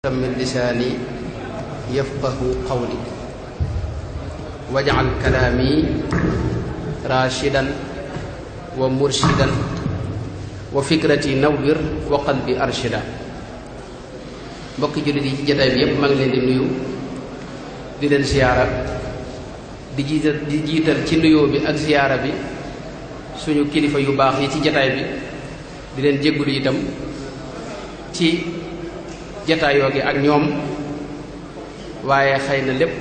من لساني يفقه قولي واجعل كلامي راشدا ومرشدا وفكرتي نور وقلبي أرشدا mbokki jullit yi ci jotaay bi yépp maa ngi leen di nuyu di leen ziyaara di jiital ci nuyoo bi ak ziyaara bi suñu kilifa yu baax yi ci jotaay bi di leen jéggulu itam ci jataayoo gi ak ñoom waaye xëy na lépp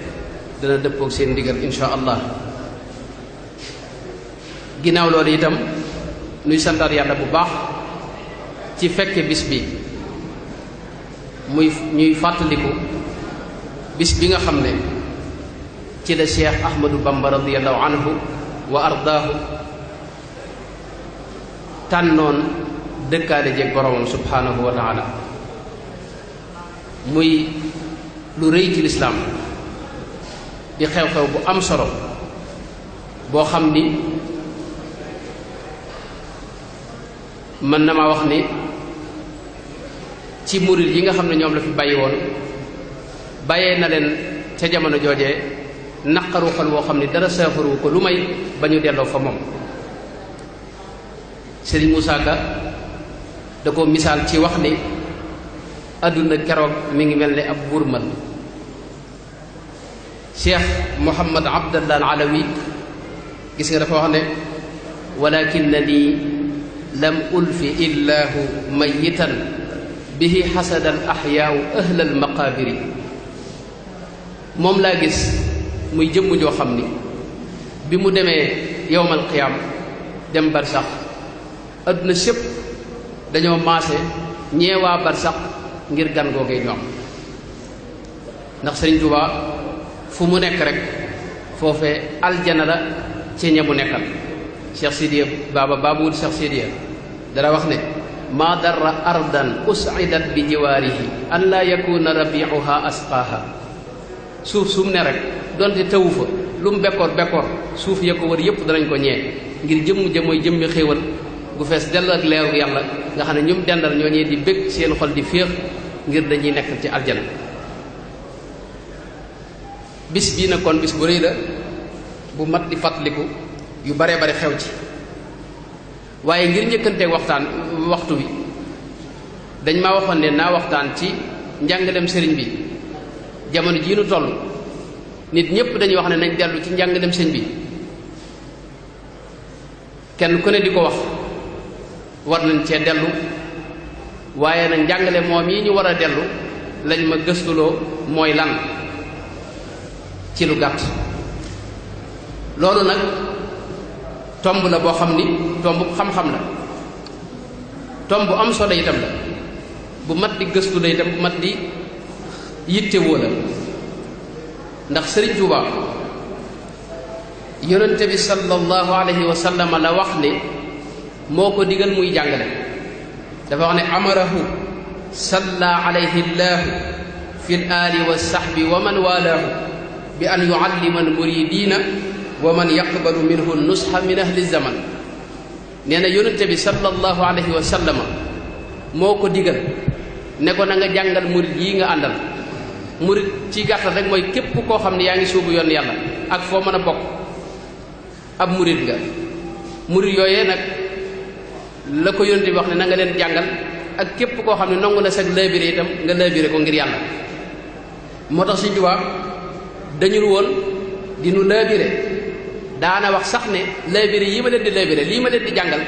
dana dëppook seen ndigal insha allah ginnaaw loolu itam nuy santaat yàlla bu baax ci fekke bis bi ñuy fàttaliku bis bi nga xam ne ci la Cheikh Ahmadou Bamba radiyallahu anhu wa ardaahu tànnoon dëkkaale jeeg boromam subhanahu wa taala muy lu rëy ci lislaam di xew-xew bu am solo boo xam ni mën na maa wax ni ci murid yi nga xam ne ñoom la fi bàyyi woon bàyyee na leen ca jamono joojee naqaru xol woo xam ni dara saafaru ko lu may ba ñu delloo fa moom Serigne Moussa Ka da ko misaal ci wax ni àdduna keroog mi ngi mel ne ab burmal Cheikh Mouhamad Abdallah al Alawi gis nga dafa wax ne walakinani lam ulfi illahu mayitan bihi xasada al axyaaw ahla al maqaabiri moom laa gis muy jëmm joo xam ni bi mu demee yowmal qiyaam dem barsax àdduna sépp dañoo maase ñeewaa barsax ngir gan googee ñoom ndax Sëriñ Tuubaa fu mu nekk rek foofee aljana la ci ña mu nekkal Cheikh Sidiya baabawul Cheikh Sidiya dara wax ne maa darra ardan usidat bi jiwaarihi an laa yakuna rabiuha asqaaha suuf su mu ne rek donte tawu fa lu mu bekkoor bekkoor suuf ya ko wër yépp danañ ko ñee ngir jëmm ja mooy jëmmi xéewal gu fees dell ak leeru yàlla nga xam ne ñum dendal ñoo ñee di bëgg seen xol di féex ngir dañuy nekk ci aljana bis bii nag kon bis bu rëy la bu mat di fàttaliku yu bare bare xew ci waaye ngir njëkkanteeg waxtu bi dañ maa waxoon ne naa waxtaan ci njàngalem sëriñ bi jamono jii nu toll nit ñépp dañuy wax ne nañ dellu ci njàngalem sëriñ bi kenn ku ne di ko wax war nañ cee dellu waaye nag njàngale moom yi ñu war a dellu lañ ma gëstuloo mooy lan ci lu gàtt loolu nag tomb la boo xam ni tomb xam-xam la tomb bu am solo itam la bu mat di gëstu la itam bu mat di yittewoo la ndax Sëriñ Tuubaa yonente bi sallallahu alayhi wa sallam la wax ne moo ko digal muy jàngale dafa wax ne amarahu salla alayhi llahu fi l ali wa sahbi wa man walaahu bi an yuallima al muridina wa man yaqbalu minhu nusha min ahli zaman nee na yonente bi sallallahu alayhi wa sallama moo ko digal ne ko na nga jàngal murid yi nga àndal murid ci gàttal rek mooy képp koo xam ne yaa ngi suubu yoon yàlla ak foo mën a bokk ab murid nga murid yooyee nag la ko yonente bi wax ne na nga leen jàngal ak képp koo xam ne nangu na sag laabire itam nga laabire ko ngir yàlla moo tax Sëriñ Tuubaa dañul woon di nu laabire daana wax sax ne laabire yi ma leen di laabire lii ma leen di jàngal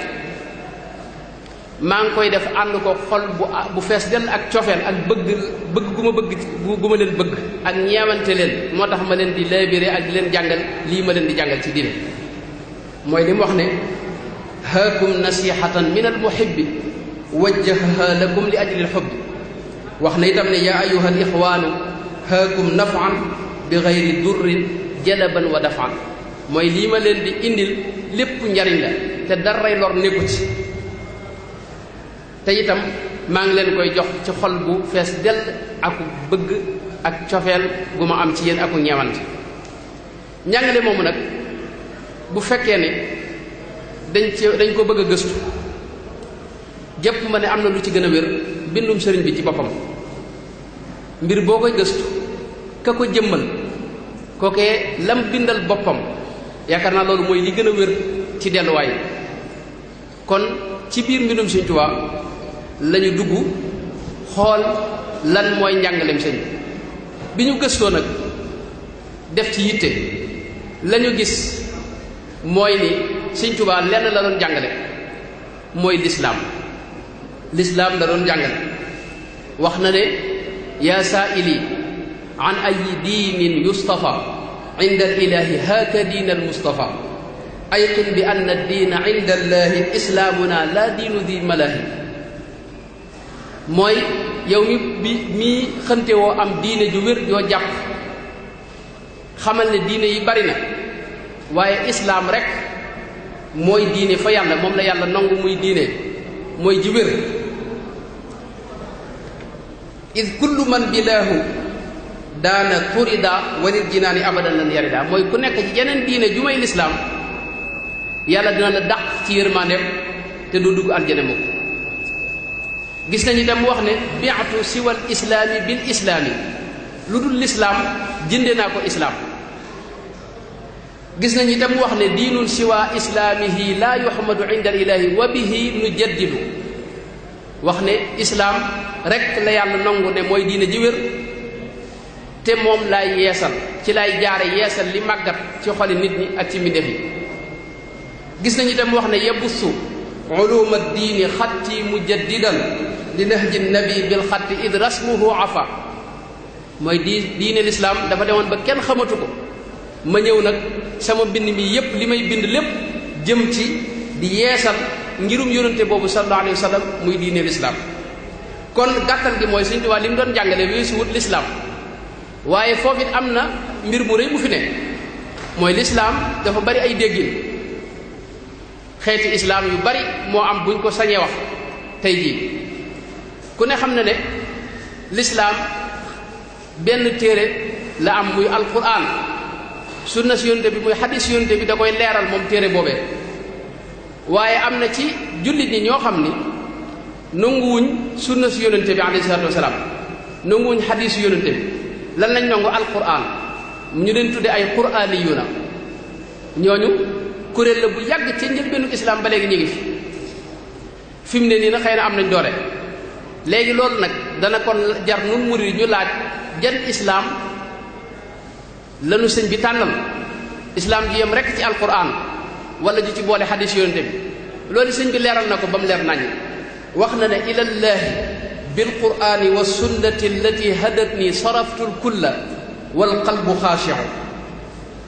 maa ngi koy def ànd ko xol bu fees dell ak cofeel ak bëgg gu ma leen bëgg ak ñeewante leen moo tax ma leen di laabire ak di leen jàngal lii ma leen di jàngal ci diine mooy li mu wax ne haakum nasihatan min al muhibbi wajjahaha lakum li ajli al hubbi wax na itam ne yaa ayuha al ixwaanu haakum nafan bi gayri durrin jalaban wa dafan mooy lii ma leen di indil lépp njariñ la te daray lor nekku ci te itam maa ngi leen koy jox ci xol bu fees dell aku bëgg ak cofeel gu ma am ci yéen aku ñeewante njàngale moomu nag bu fekkee ne dañ ko bëgg a gëstu jàpp ma ne am na lu ci gën a wér bindum sëriñ bi ci boppam mbir boo koy gëstu ka ko jëmmal kookee lam bindal boppam yaakaar naa loolu mooy li gën a wér ci delluwaay kon ci biir mbindum Sëñ Tuubaa lañu dugg xool lan mooy njàngaleem sëñ bi ñu gëstoo nag def ci yitte lañu gis mooy ni Sëñ Tuubaa lenn la doon jàngale mooy lislaam la doon jàngale wax na ne yaa saa'ili an ayi diinin yustafa inda al ilahi haaka diin al mustafa ayqin bi anna diina inda allahi islaamuna la diinu di malahi mooy yow mi xënte woo am diine ju wér joo jàpp xamal ne diine yi bari na waaye islaam rek mooy diine fa yàlla moom la yàlla nangu muy diine mooy ji wér id kullu man bilaahu daana turida walil jinaani abadan lan yarida mooy ku nekk ci jeneen diine ju may lislaam yàlla dina la dàq ci yërmandeem te du dugg aljana mukk gis nañu dem wax ne bi'tu siwal islaami bil islaami lu dul lislaam jënde naa ko islaam gis nañu itam wax ne diinun siwa islaamihi laa yuhamadu inda al ilahi wa bihi nujaddidu wax ne islaam rek la yàlla nangu ne mooy diine ji wér te moom laay yeesal ci lay jaare yeesal li màggat ci xoli nit ñi ak ci mbindeef yi gis nañu itam wax ne yebussu uluma diini xatti mujaddidan li nahji nabi bil xatti id rasmuhu afa mooy diine lislaam dafa demoon ba kenn xamatu ko ma ñëw nag sama bind mi yépp li may bind lépp jëm ci di yeesal ngirum yonente boobu sallallahu alayhi wa sallam muy diine lislaam kon gàttal gi mooy Sëñ Tuubaa li mu doon jàngale weesu wut lislaam waaye foofu it am na mbir mu rëy mu fi ne mooy lislaam dafa bari ay déggin xeeti islaam yu bari moo am buñ ko sañee wax tey jii ku ne xam na ne lislaam benn téere la am muy alquran sunna si yonte bi muy xadis yonte bi da koy leeral moom téere boobee waaye am na ci jullit ñi ñoo xam ni nanguwuñ sunna si yonente bi alayhi salaatu wasalaam nanguwuñ xadis yonente bi lan lañ nangu alquran ñu leen tudde ay quraaniyuuna ñooñu kuréel la bu yàgg ci njëlbeenu islam ba léegi ñu ngi fi mu ne nii nag xëy na am nañ doole léegi loolu nag dana kon jar nun murid ñu laaj jan islaam lanu sëñ bi tànnal islaam ji yem rekk ci alquran wala ji ci boole xadis yonente bi loolu sëñ bi leeral na ko ba mu leer nañ wax na ne ilallaahi bilqurani wa sunnati allati hadatni saraftu lkulla walqalbu xaashiu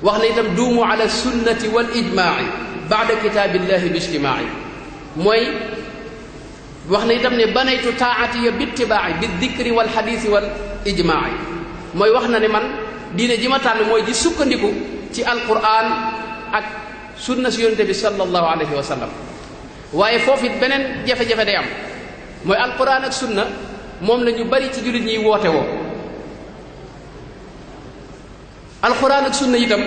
wax na itam duumu ala sunnati wal ijmaai baada kitaabillahi bi ijtimaai mooy wax na itam ne banaytu taatiya bittibaai bi dikri wal xadiisi wal ijmaai mooy wax na ne man diine ji ma tànn mooy ji sukkandiku ci alquran ak sunna si yonente bi sallallahu alayhi wa sallam waaye foofu it beneen jafe-jafe day am mooy alquran ak sunna moom la ñu bari ci jullit ñiy woote woo alquran ak sunna itam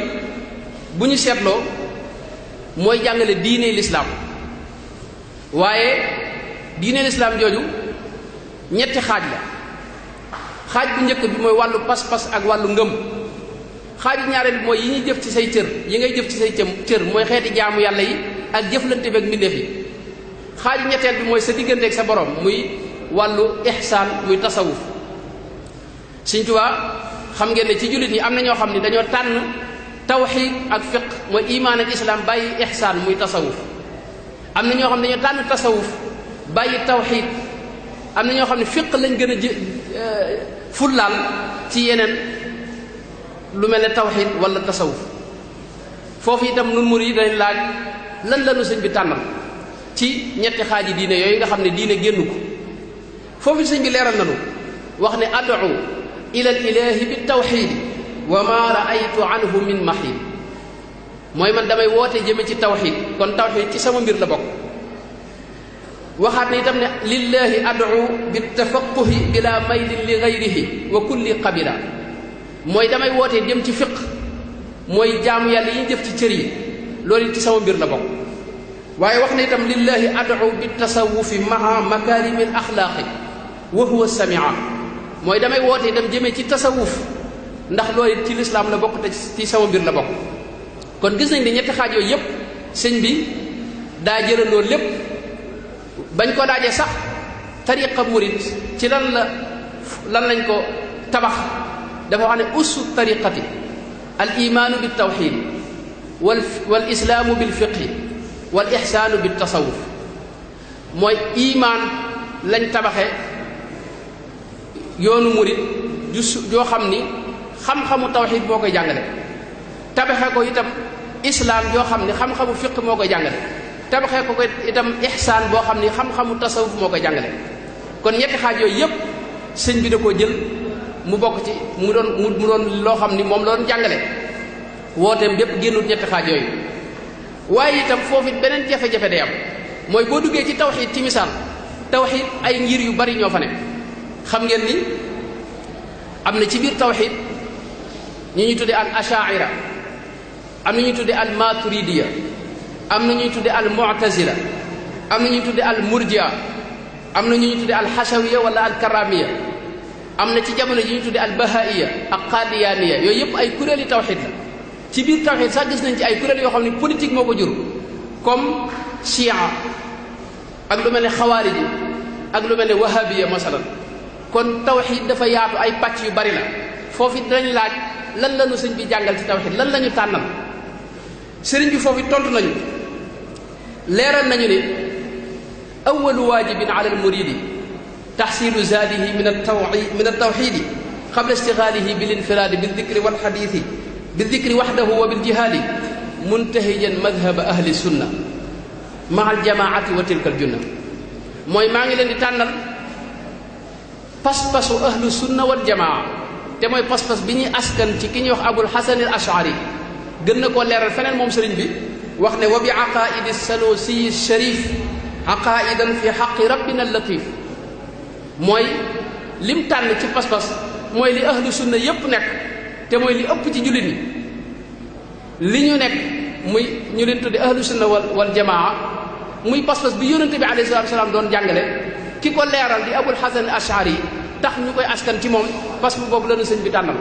bu ñu seetloo mooy jàngale diine lislaam waaye diine lislaam jooju ñetti xaaj la xaaj bu njëkk bi mooy wàllu pas-pas ak wàllu ngëm xaaju ñaareel bi mooy yi ñuy jëf ci say cër yi ngay jëf ci say cër mooy xeeti jaamu yàlla yi ak jëflante bi ak mbindeef yi xaaju ñetteel bi mooy sa digganteeg sa borom muy wàllu ihsaan muy tasawuf Sëñ Tuubaa xam ngeen ne ci jullit ñi am na ñoo xam ne dañoo tànn tawxiid ak fiq mooy imaan ak islaam bàyyi ihsaan muy tasawuf am na ñoo xam ne dañoo tànn tasawuf bàyyi tawxiid am na ñoo xam ne fiq lañ gën a fullaal ci yeneen lu mel ne tawxiid wala tasawuf foofu itam nun murid yi dañ laaj lan lanu sëñ bi tànnal ci ñetti xaaji diine yooyu nga xam ne diine génn ko foofu sëñ bi leeral nanu wax ne ad'u ila al ilahi bi tawxiid wa ma raaytu anhu min maxiid mooy man damay woote jëme ci tawxiid kon tawxiid ci sama mbir la bokk waxaat ne itam ne lillahi ad'u bi tafaquhi bila maylin li gayrihi wa kulli qabila mooy damay wootee jëm ci fiq mooy jaamu yàlla yi ñu jëf ci cër yi loolu ci sama mbir la bokk waaye wax na itam lillahi ad'u bi tasawufi maa makarimi al axlaaqi wa huwa samia mooy damay woote dem jëmee ci tasawuf ndax loolu it ci lislaam la bokk te ci sama mbir la bokk. kon gis nañ ne ñetti xaaj yooyu yépp sëñ bi daa jëlandoo lépp. bañ ko daajee sax tariqa murid ci lan lañ ko tabax dafa wax ne ussu tariqati al imaanu bil tawxid wal islaamu bil fiqhi wal ixsaanu bil tasawuf mooy imaan lañ tabaxe yoonu murid joo xam ni xam-xamu tawxid moo koy jàngale tabaxe ko itam islaam joo xam ni xam-xamu fiq moo koy jàngale tabaxee ko itam ihsaan boo xam ni xam-xamu tasawuf moo koy jàngale. kon ñetti xaaj yooyu yépp sëñ bi da koo jël mu bokk ci mu doon loo xam ni moom la doon jàngale wooteem bépp génnul ñetti xaaj yooyu. waaye itam foofu it beneen jafe-jafe day am mooy boo duggee ci tawxiid ci misaal tawxiid ay ngir yu bari ñoo fa ne. xam ngeen ni am na ci biir tawxiid ñu ñuy tudde al ashaira am na ñuy tudde al maturidiya am na ñuy tudde al mu'tazila am na ñuy tudde al murjia am na ñuy tudde al xasawiya wala al karamiya am na ci jamono ji ñuy tudde al bahaiya ak qadiyaniya yooyu yëpp ay kuréeli tawxid la. ci biir tawxid sax gis nañ ci ay kuréel yoo xam ne politique moo ko jur comme chia ak lu mel ne xawaariji ak lu mel ne wahabiya masalan. kon tawxid dafa yaatu ay pàcc yu bari la foofu it dañ laaj lan lañu sëñ bi jàngal ci tawxid lan lañu tànnal sëriñ bi foofu tontu nañu leeral nañu ne awalu waajibin ala almuridi taxsilu zaadihi min altawxidi qabla istigaalihi bilinfiraadi bildikri walxadiisi bildikri waxdahu wa biljihaadi muntahijan madhaba ahli sunna maa aljamaati wa tilka aljunna mooy maa ngi leen di tànnal pas-pasu ahlu sunna wal jamaa te mooy pas-pas bi ñuy askan ci ki ñuy wax abul xasan al ashari gën na koo leeral feneen moom sëriñ bi wax ne wa bi aqaidi sanusiyi sharif aqaidan fi xaqi rabbina latif mooy lim tànn ci pas-pas mooy li ahlu sunna yépp nekk te mooy li ëpp ci jullit ñi li ñu nekk muy ñu leen tudde ahlu sunna wal jamaa muy pas-pas bi yonente bi alayhi salatu wasalaam doon jàngale ki ko leeral di abul xasan ashari tax ñu koy askan ci moom pas boobu lanu sëñ bi tànnal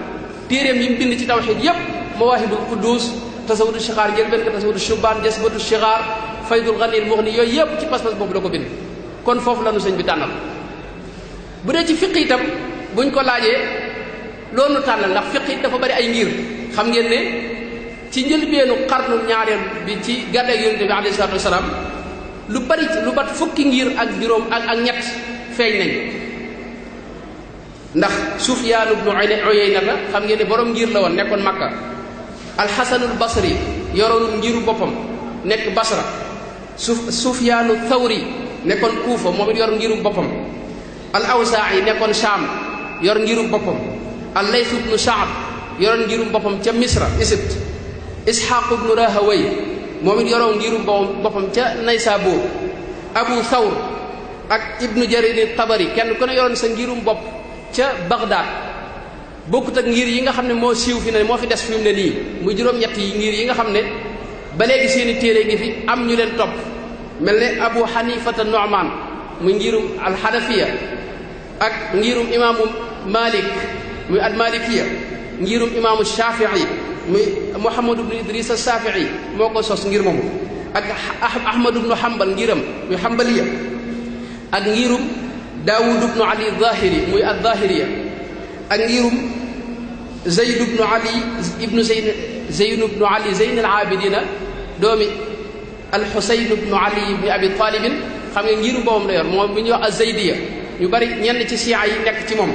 téeréem yi mu bind ci tawxid yépp mawaahibul quddus tasawudu shixaar njëlbeen nga tasawudu shubaan jasbatu shixaar faydul ganil muxni yooyu yépp ci pas-pas boobu la ko bind kon foofu lanu sëñ bi tànnal. bu dee ci fiq itam buñ ko laajee loolu tànnal ndax fiq it dafa bari ay ngir xam ngeen ne ci njëlbeenu xarnu ñaareel bi ci gàddaay yonente bi alayhi salaatu wasalaam lu bari lu bat fukki ngir ak juróom ak ñett feeñ nañ ndax Sufyaan ibnu Uyayna la xam ngeen ne borom ngir la woon nekkoon Makka alxasanul basri yoroon ngiru boppam nekk Basra Sufyaanu Thawri nekkoon Kuufa moom it yor ngiru boppam al Awzaa'i nekkoon Shaam yor ngiru boppam al Layth ibnu Sa'd yoroon ngiru boppam ca Misra Égypte Isxaaq ibnu Rahawayh moom it yoroon ngiru boppam ca Naysaabuur Abu Thawr ak ibnu Jarir Tabari kenn ku ne yoroon sa ngirum bopp ca Bagdad bokkut ak ngir yi nga xam ne moo siiw fi ne moo fi des fi mu ne nii muy juróom-ñett yi ngir yi nga xam ne ba léegi seeni téere ngi fi am ñu leen topp mel ne Abu Hanifata Nu'man muy ngirum alxanafiya ak ngirum imaamu Malik muy almalikiya ngirum imaamu Shafii muy Muhammad ibnu Idris as-Shafii moo ko sos ngir moomu ak Ahmad ibnu Hanbal ngiram muy Hanbaliya ak ngirum Daawud ibnu Ali Zahiri muy ad-Zahiriya ak ngirum Zayd ibnu Ali ibnu Zayn ibnu Ali Zayn al-Abidina doomi al-Husayn ibnu Ali ibnu Abi Talibin xam nga ngirum boobam la yor moom bu ñuy wax az-Zaydiya ñu bari ñenn ci siyaa yi nekk ci moom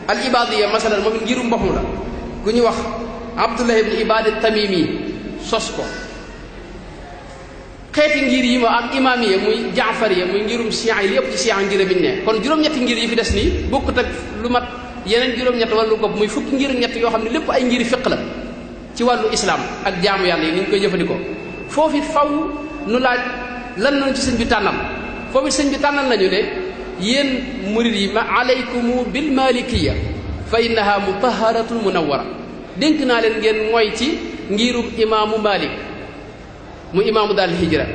al-Ibadiya masalan moom it ngirum boppam la ku ñuy wax Abdullah ibnu Ibad at-Tamimi sos ko xeeti ngir yi ma ak imaamiya muy jaafariya muy ngirum siyaa yi li ëpp ci siyaa ngir biñ ne kon juróom-ñetti ngir yi fi des nii bokkut ak lu mat yeneen juróom-ñett wala lu ko muy fukki ngir ñett yoo xam ne lépp ay ngiri fiq la ci wàllu islam ak jaamu yàlla yi ni ñu koy jëfandikoo foofu it faw nu laaj lan nañu ci sëñ bi tànnal foofu it sëñ bi tànnal nañu ne yéen murid yi ma alaykumu bil malikiya fa innaha mutaharatun munawwara dénk naa leen ngeen mooy ci ngirum imaamu Malik mu imaamu daal hijra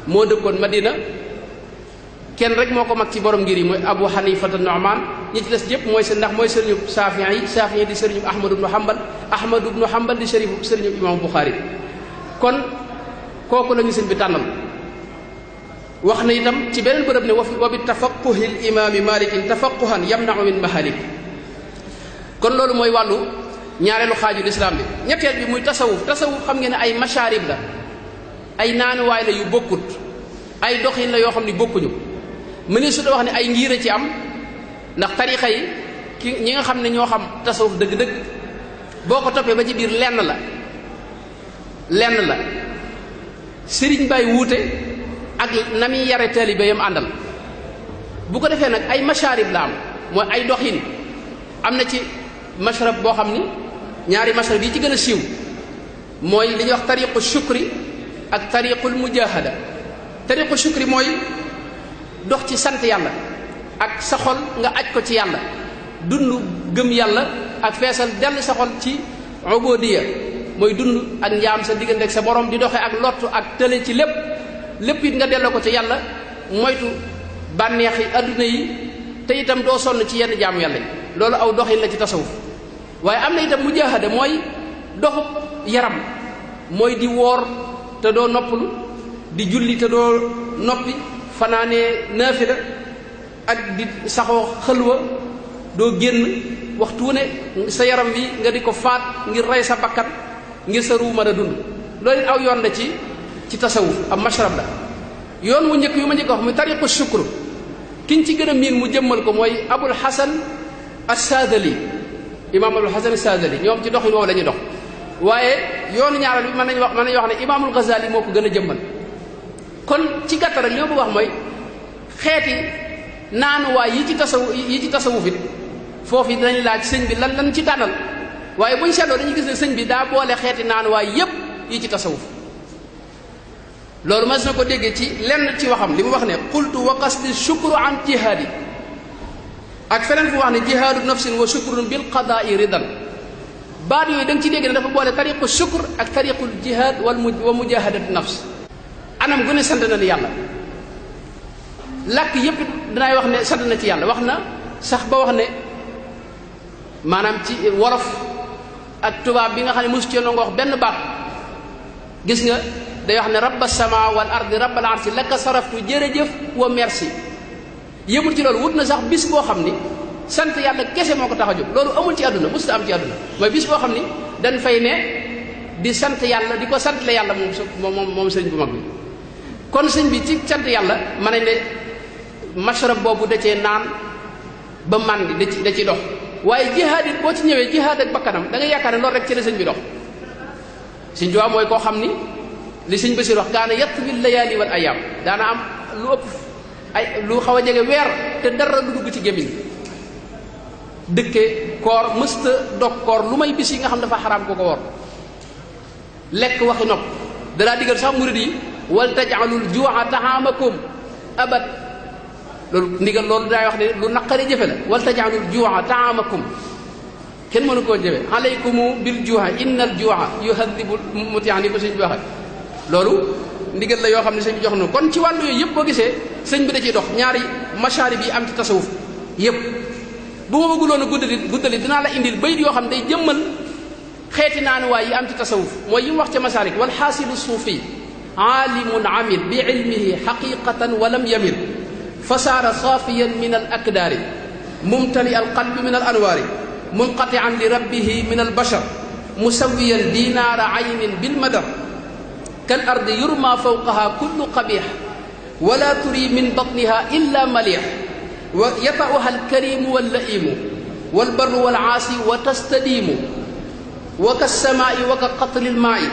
moo dëkkoon Madina kenn rek moo ko mag ci borom ngir yi mooy Abu Hanifata Nu'man ñi ci des yëpp mooy seen ndax mooy sëriñu Saafi'i di sëriñu Ahmad ibnu Hanbal di sëriñu imam Bukhari kon kooku la ñu sëñ bi tànnal wax na itam ci beneen bërëb ne wa bi tafaqquhi l imaami malikin tafaqquhan yamna'u min mahalik kon loolu mooy wàllu ñaareelu xaaju lislaam bi ñetteel bi muy tasawuf xam ngeen ne ay masharib la ay naanuwaay la yu bokkut ay doxin la yoo xam ne bokkuñu mëne su da wax ne ay ngir a ci am ndax tarixa yi ñi nga xam ne ñoo xam tasawuf dëgg-dëgg boo ko toppee ba ci biir lenn la sëriñ bay wuute ak na muy yare taalibe yam àndal bu ko defee nag ay masharib la am mooy ay doxin am na ci mashrab boo xam ni ñaari mashrab yi ci gën a siiw mooy li ñuy wax tariqu shukri ak tariqul mujahada tariqu shukri mooy dox ci sant yàlla ak sa xol nga aj ko ci yàlla dund gëm yàlla ak feesal dell sa xol ci ubudiyya mooy dund ak njaam sa diggante ak sa borom di doxee ak lottu ak tële ci lépp it nga delloo ko ci yàlla moytu bànneexi adduna yi te itam doo sonn ci yenn jaamu yàlla yi loolu aw doxin la ci tasawuf waaye am na itam mujahada mooy doxub yaram mooy di woor te doo noppalu di julli te doo noppi fanaanee naafila ak di saxoo xëlwa doo génn waxtu wu ne sa yaram wi nga di ko faat ngir rey sa bakkan ngir sa ruu mën a dund loolu it aw yoon la ci tasawuf am mashrab la yoon wu njëkk yu ma njëkk wax muy tariqu shukr kiñ ci gën a miin mu jëmmal ko mooy abul hasan as-Saadili imaam abul hasan as-Saadili ñoom ci doxin woowu la ñuy dox waaye yoonu ñaareel bi mën nañu wax ne imaamul Ghazali moo ko gën a jëmmal kon ci gàttal rek li ma bëgg wax mooy xeeti naanuwaay yi ci tasawuf it foofu yi dinañ laaj sëñ bi lan ci tànnal waaye buñ seetloo dañuy gis ne sëñ bi daa boole xeeti naanuwaay yépp yi ci tasawuf loolu mas na ko déggee ci lenn ci waxam li mu wax ne qultu wa qasdi shukru an jihaadi ak feneen fu wax ne jihaadu nafsin wa shukrun bil qadaai ridan baat yooyu da nga ci dégg ne dafa boole tariqu shukr ak tariqul jihaad wa mujahadatu nafs anam gu ne sant na ni yàlla làkk yépp dinaay wax ne sant na ci yàlla wax na sax ba wax ne maanaam ci wolof ak tubaab bi nga xam ne mosu ci noo nga wax benn baat gis nga day wax ne rabba sama wal ardi rabbal arsi laka saraftu jërëjëf wa merci yëmul ci loolu wut na sax bis boo xam ni sant yàlla kese moo ko tax a jóg loolu amul ci àdduna mosut am ci àdduna mooy bis boo xam ni dañ fay ne di sant yàlla di ko sant la yàlla moom sëñ bu mag bi kon sëñ bi ci sant yàlla mën nañ ne mashrab boobu da cee naan ba màndi da ci dox waaye jihaad it boo ci ñëwee jihaad ak bakkanam da ngay yaakaar ne loolu rek ci la sëñ bi dox sëñ Tuubaa mooy koo xam ni li sëñ Basiir wax kaana yatwi layaali wal ayaam daana am lu ëpp lu xaw a jege weer te dara du dugg ci gémmiñ dëkke koor mësta dog koor lu may bis yi nga xam dafa xaraam ko woor lekk waxi nopp danaa digal sax murid yi wal taj'alul juu'a tahaamakum abad loolu ndigal loolu daay wax ne lu naqari jëfe la wal taj'alul juu'a tahaamakum kenn mënu koo jëfe alaykumu bil juu'i innal juu'a yuhadhibul muti'a ni ko sëñ bi waxe loolu ndigal la yoo xam ne sëñ bi jox na kon ci wàllu yooyu yëpp boo gisee sëñ bi da ciy dox ñaari masharib yi am ci tasawuf yëpp bu ma bëgguloon a guddali dinaa la indil bayit yoo xam ne day jëmmal xeeti naanuwaay yi am ci tasawuf mooy yi mu wax ca masalik wal xaasilu suufi aalimun amil bi ilmihi xaqiqatan wa lam yamil fa saara saafiyan min al akdaari mumtali al qalbi min al anwaari munqatian li rabbihi min al bashar musawiyan dinaara aynin bil madar kal ardi yurma fawqaha kullu qabih wala turi min batniha illa malih wa yata'uha alkarimu wallaimu walbarru walaasi wa tastadiimu wa kassamaa'i wa ka qatri almaa'i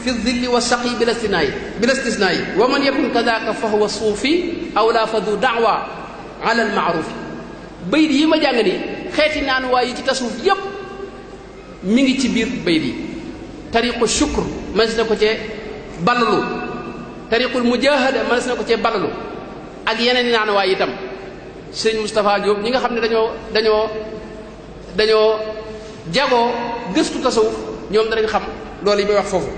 fi aldilli walsaqi bila istisnaa'i wa man yakun kadaka fa huwa suufi aw la fa du da'wa ala alma'rufi bayit yi ma jàng ni xeeti naan waay yi ci tasawuf yépp mi ngi ci biir bayit yi tariqu shukr mas na ko cee ballalu tariqul mujahada mas na ko cee ballalu ak yeneen i naan waay itam sëñ Moustapha Diop ñi nga xam ne dañoo jagoo gëstu tasawuf ñoom danañ xam loolu yi may wax foofu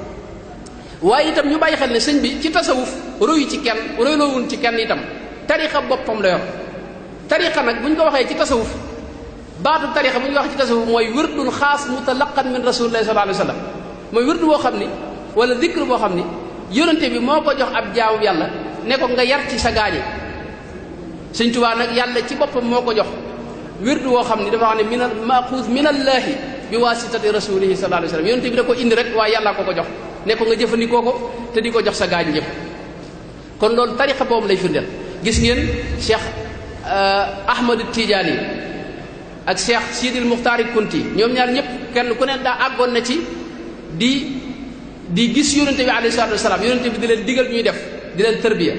waaye itam ñu bàyyi xel ne sëñ bi ci tasawuf royu ci kenn royloowun ci kenn itam tariqa boppam la yor tariqa nag bu ñu ko waxee ci tasawuf baatu tariqa bu ñu wax ci tasawuf mooy wirdun xaas mutalaqan min rasulillahi sallallahu alayhi wa sallam mooy wirdu boo xam ni wala dikr boo xam ni yonente bi moo ko jox ab jaamu yàlla ne ko nga yar ci sa gaañi. Sëñ Tuubaa nag yàlla ci boppam moo ko jox wirdu woo xam ni dafa wax ne min maaxuus min allaahi bi waasitati rasulihi sallallahu alayhi wa sallam yonente bi da ko indi rek waaye yàlla ko jox ne ko nga jëfandikoo ko te di ko jox sa gaañ yëpp. kon loolu tariqa boobu lay firndeel gis ngeen Cheikh Ahmadu Tijaani ak Cheikh Sidil Muxtaari Kunti ñoom ñaar ñëpp kenn ku ne daa àggoon na ci di gis yonente bi alayhi salaatu wasalaam yonente bi di leen digal ñuy def di leen tërbiya.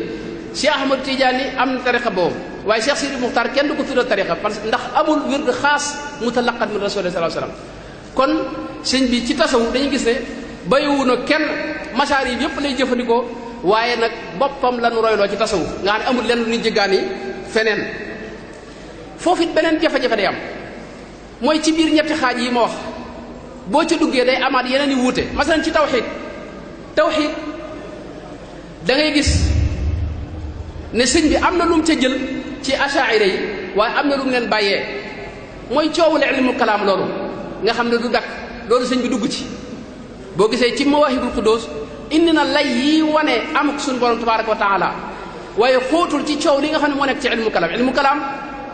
Cheikh Ahmadu Tijaani am na tariqa boobu waaye Cheikh Sidil Muxtaar kenn du ko tuddal tariqa parce que ndax amul wird xaas mutalaqat min rasulillahi sallallahu alayhi wasallam. kon sëñ bi ci tasawuf dañuy gis ne bayiwu na kenn masaar yi yëpp lay jëfandikoo waaye nag boppam la nu royloo ci tasawuf nga xam ne amul lenn lu ñu jéggaani feneen. foofu it beneen jafe-jafe day am mooy ci biir ñetti xaaj yi ma wax boo ca duggee day amaat yeneen i wuute masalan ci tawxiid da ngay gis ne sëñ bi am na lu mu ca jël ci achaira yi waaye am na lu mu leen bàyyee mooy coowule ilmul kalaam loolu nga xam ne du dakk loolu sëñ bi dugg ci. boo gisee ci mawaahibul quddus indi na lay yi wane amuk suñu borom tabaraka wa taala waaye xóotul ci coow li nga xam ne moo nekk ci ilmu kalaam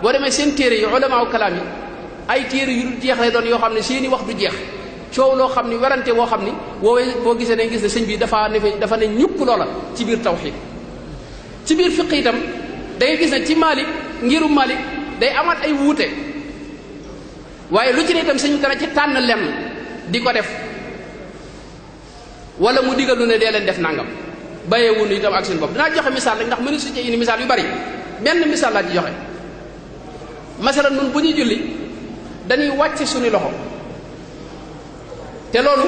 boo demee seen téere yi ulamaaw kalaam yi ay téere yu dul jeex lay doon yoo xam ne seeni wax du jeex coow loo xam ni werante woo xam ni woowee boo gisee dañ gis ne sëñ bi dafa ne ñukk loola ci biir tawxiid. ci biir fiq itam da ngay gis ne ci Malik ngirum Malik day amaat ay wuute waaye lu ci ne itam sëñ dana ci tànn lenn di ko def wala mu digal lu ne dee leen def nangam bàyyeewunu itam ak seen bopp dinaa joxe misaal rek ndax mënu su ci indi misaal yu bari benn misaal laa ci joxe. masalan nun bu ñuy julli dañuy wàcce suñu loxo te loolu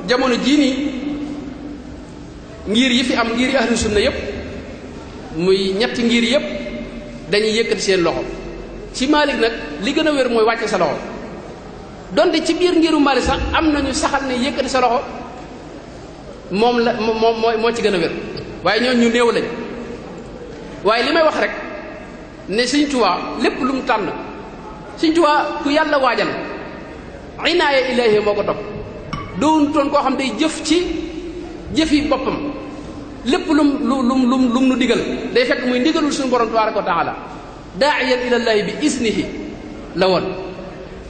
jamono jii nii ngir yi fi am ngir yi ahlu sunna yépp muy ñetti ngir yépp dañuy yëkkati seen loxo. ci Maalik nag li gën a wér mooy wàcce sa loxo donte ci biir ngiru Maalik sax am nañu saxal ne yëkkati sa loxo moom moo ci gën a wér waaye ñooñu ñu néew lañ. waaye li may wax rek ne Sëñ Tuubaa lépp lu mu tànn Sëñ Tuubaa ku yàlla waajal inaaya ilaahi moo ko topp doon toon koo xam day jëf ci jëfi boppam lépp lum nu digal day fekk muy ndigalul suñu borom tabaraka wa taala daa'iyan ilallaahi bi isnihi la woon.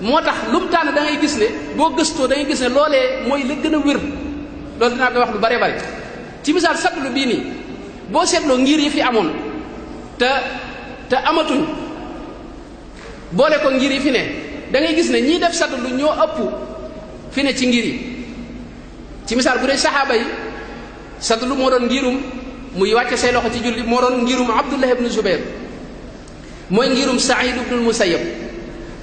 moo tax lu mu tànn da ngay gis ne boo gëstoo da ngay gis ne loolee mooy la gën a wér loolu dinaa koy wax lu bare bare ci misaal satlu bii nii boo seetloo ngir yi fi amoon te amatuñ boole ko ngir yi fi ne da ngay gis ne ñii def satlu ñoo ëpp fi ne ci ngir yi. ci misaal bu dee saxaaba yi satlu moo doon ngirum muy wàcce say loxo ci julli moo doon ngirum Abdullah ibn Zubayr mooy ngirum Saïd ibn Musayyab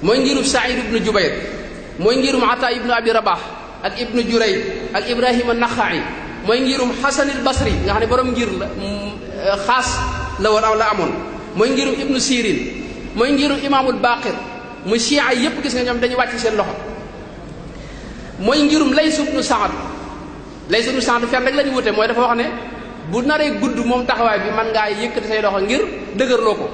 mooy ngirum Saïd ibn Jubayr mooy ngirum Ata ibn Abi Rabah ak ibnu Jurayj ak Ibrahima Naxa'i mooy ngirum Hasan al Basri nga xam ne borom ngir la xaas la woon aw la amoon mooy ngirum ibnu Sirin mooy ngirum Imaamul Baqir muy chia yépp gis nga ñoom dañuy wàcc seen loxo mooy ngirum Lays ibnu Saad Lays ibnu Saad fenn rek la ñu wute mooy dafa wax ne bu naree gudd moom taxawaay bi man ngaa yëkkati say loxo ngir dëgërloo ko.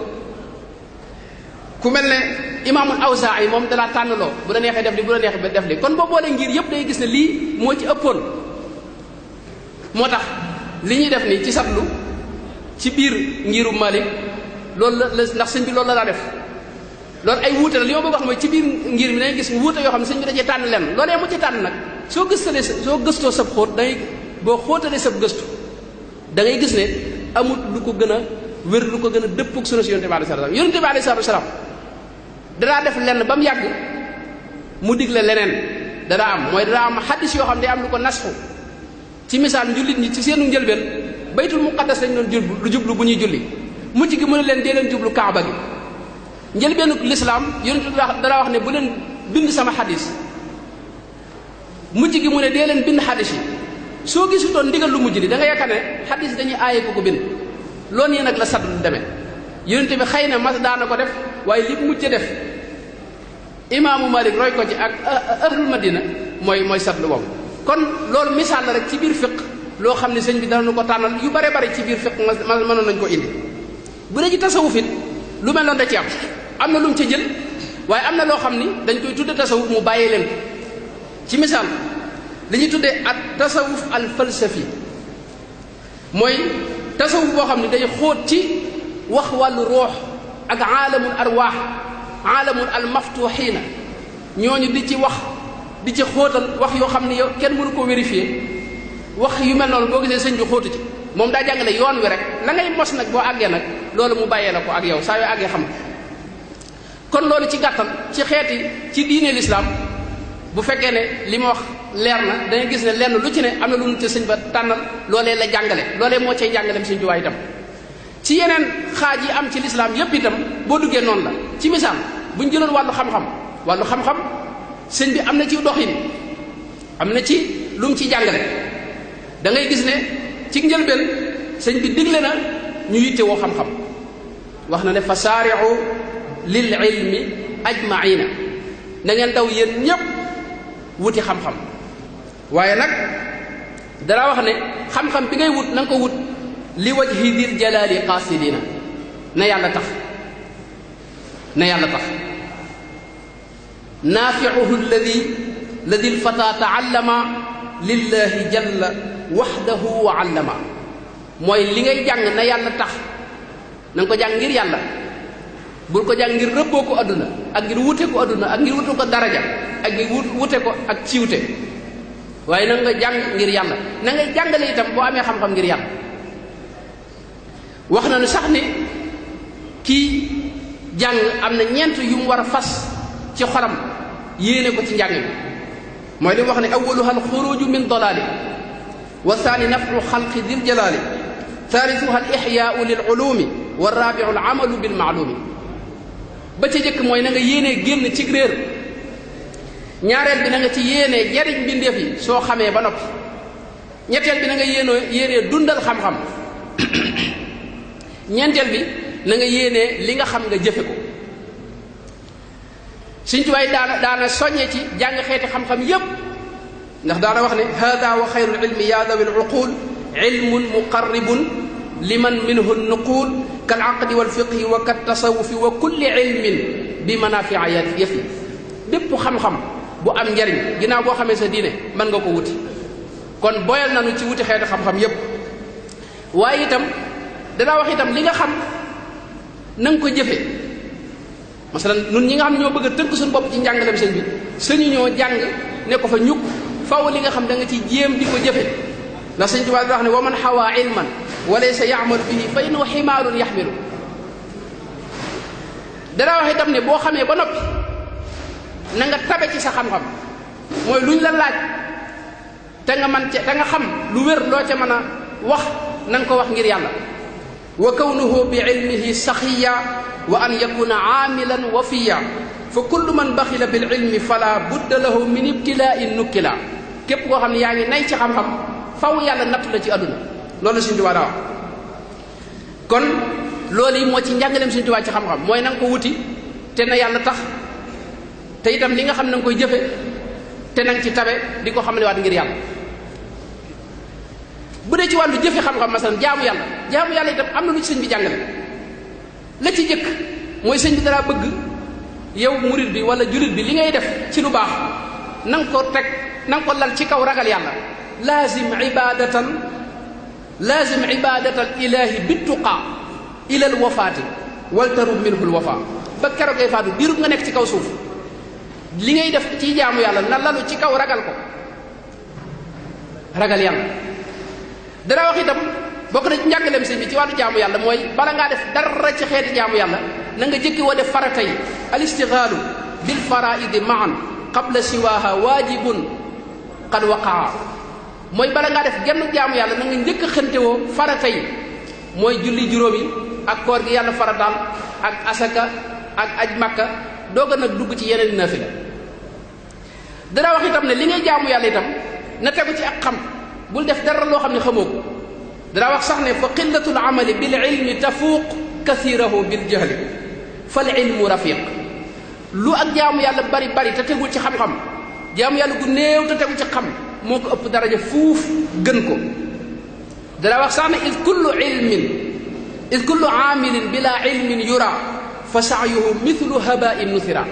ku mel ne Imaamul Awzaa'i moom dalaa tànnloo bu la neexee def li bu la neexee def li kon boo boolee ngir yëpp day gis ne lii moo ci ëppoon. moo tax li ñuy def nii ci satlu ci biir ngiru Malik loolu la ndax sëñ bi loolu la daa def loolu ay wuute la li ma bëgg wax mooy ci biir ngir mi dañuy gis wuute yoo xam ne sëñ bi dajee tànn lenn loolee mu ci tànn nag soo gëstoo sab xóot dangay boo xóotalee sab gëstu da ngay gis ne amut lu ko gën a wér lu ko gën a dëppug sunna si yonente bi alayhi salaam yonente bi alayhi salaam danaa def lenn ba mu yàgg mu digle leneen danaa am mooy danaa am xaddis yoo xam ne day am lu ko nasxu ci misaal njullit ñi ci seenu njëlbeen baytul muqaddas lañ doon jublu bu ñuy julli mujj gi mu ne leen dee leen jublu kaaba gi njëlbeenu lislaam yonente bi dana wax ne bu leen bind sama xaddis mujj gi mu ne dee leen bind xaddis yi soo gisutoon ndigal lu mujj li da nga yaakaar ne xaddis dañuy aaye ko bind loolu yi nag la sadd lu demee yonente bi xëy na mas daana ko def waaye li mujj def imaamu Malik roy ko ci ak ahlul madina mooy satlu boobu. kon loolu misaal la rek ci biir fiq loo xam ne sëñ bi dana nu ko tànnal yu bare bare ci biir fiq mënoon nañ ko indi bu dee ci tasawuf it lu mel noonu da ci am na lu mu ca jël waaye am na loo xam ni dañ koy tudde tasawuf mu bàyyee leen ko ci misaal li ñuy tuddee ak tasawuf al falsafi mooy tasawuf boo xam ne day xóot ci wax wàllu roox ak aalamul arwaax aalamul al maftuxiina ñooñu di ci wax di ci xóotal wax yoo xam ne yow kenn mënu ko vérifier wax yu mel noonu boo gisee sëñ bi xóotu ci moom daa jàngale yoon wi rek la ngay mos nag boo àggee nag loolu mu bàyyee la ko ak yow saa yoo àggee xam kon loolu ci gàttal ci xeeti ci diine lislaam bu fekkee ne li ma wax leer na dangay gis ne lenn lu ci ne am na lu mu te sëñ ba tànnal loolee la jàngale loolee moo cay jàngaleem sëñ Tuubaa itam ci yeneen xaaj yi am ci lislaam yépp itam boo duggee noonu la ci misaal bu ñu jëloon wàllu xam-xam sëñ bi am na ci doxin am na ci lu mu ci jàngale da ngay gis ne ci njëlbeen sëñ bi digle na ñu yitte woo xam-xam wax na ne fa saari'u lil ilmi ajmaina na ngeen daw yéen ñépp wuti xam-xam waaye nag dara wax ne xam-xam bi ngay wut na nga ko wut li wajhi dil jalaali qaasidina na yàlla tax naafiuhu alladi lfata taallama lillahi jalla waxdahu wa allama mooy li ngay jàng na yàlla tax na nga ko jàng ngir yàlla bul ko jàng ngir rëbboo ko adduna ak ngir wute ko adduna ak ngir wute ko daraja ak ngir wute ko ak ciwte waaye na nga jàng ngir yàlla na ngay jàngale itam boo amee xam-xam ngir yàlla wax na nu sax ni kii jàng am na ñeent yu mu war a fas ci xolam yéene ko ci njàng mi mooy li mu wax ne awaluha alxuruju min dalaali wa thani nafcu xalqi dil jalaali thalithuha al ixyaau lil ulumi wa rabiu al amalu bil maalumi ba ca jëkk mooy na nga yéenee génn ci réer ñaareel bi na nga ci yéenee jariñ mbindeef yi soo xamee ba noppi ñetteel bi na nga yéenee dundal xam-xam ñeenteel bi na nga yéenee li nga xam nga jëfe ko Sëñ Tuubaa daana soññee ci jàng xeeti xam-xam yépp ndax daana wax ne hada wa xayrul ilmi ya dawi luqul ilmun muqarribun liman minhu nuqul kal aqdi wal fiqhi wa kat tasawufi wa kulli ilmin bi manafia yafi bépp xam-xam bu am njariñ ginnaaw boo xamee sa diine mën nga ko wuti kon boyal nañu ci wuti xeeti xam-xam yépp waaye itam danaa wax itam li nga xam na nga ko jëfe masalan nun ñi nga xam ne ñoo bëgg a tënk suñu bopp ci njàngaleem sëñ bi sëñu ñoo jàng ne ko fa ñukk faw li nga xam da nga ci jéem di ko jëfe ndax sëñ Tuubaa wax ne wa man xawaa ilman wa laysa yaamalu bihi fa innahu ximaarun yaxmilu danaa wax itam ne boo xamee ba noppi na nga tabe ci sa xam-xam mooy luñ la laaj te nga man ca te nga xam lu wér loo ca mën a wax na nga ko wax ngir yàlla wa kawnuhu bi ilmihi saxiya wa an yakuna aamilan wafiya fa kullu man baxila bil ilmi fala budda lahu min ibtilaain nukkila képp koo xam ne yaa ngi nay ci xam-xam faw yàlla nattu la ci àdduna loolu la Sëñ Tuubaa daa wax kon loolu yi moo ci njàngaleem Sëñ Tuubaa ci xam-xam mooy na nga ko wuti te na yàlla tax te itam li nga xam na nga koy jëfe te na nga ci tabe di ko xamale waat ngir yàlla bu dee ci wàllu jëfe xam-xam masalan jaamu yàlla itam am na lu ci sëñ bi jàngale la ci jëkk mooy sëñ bi dara bëgg yow murid bi wala julit bi li ngay def ci lu baax na nga ko teg na nga ko lal ci kaw ragal yàlla laazim ibadatal ilahi bittuqa ila al wafaati waltarub minhu al wafa ba keroog ngay faatu diirub nga nekk ci kaw suuf li ngay def ci jaamu yàlla na lalu ci kaw ragal yàlla dara wax itam bokk na ci njàngaleem sëñ bi ci wàllu jaamu yàlla mooy bala ngaa def dara ci xeeti jaamu yàlla na nga jëkki woo def farata yi al istigaalu bil faraidi maan qabla siwaha waajibun qad waqaa mooy bala ngaa def genn jaamu yàlla na nga njëkk a xëntewoo farata yi mooy julli juróom yi ak koor gi yàlla farataal ak asaka ak aj makka dooga nag dugg ci yeneen nafila dara wax itam ne li ngay jaamu yàlla itam na tegu ci ak xam bul def dara loo xam ne xamoo ko dara wax sax ne fa qillatul amali bil ilmi tafuuq kathirahu bil jahli fal ilmu rafiq lu ak jaamu yàlla bari bari te tegul ci xam-xam jaamu yàlla gu néew te tegul ci xam moo ko ëpp daraja fuuf gën ko dara wax sax ne id kullu aamilin bila ilmin yura fa saayuhu mithlu habain nuthira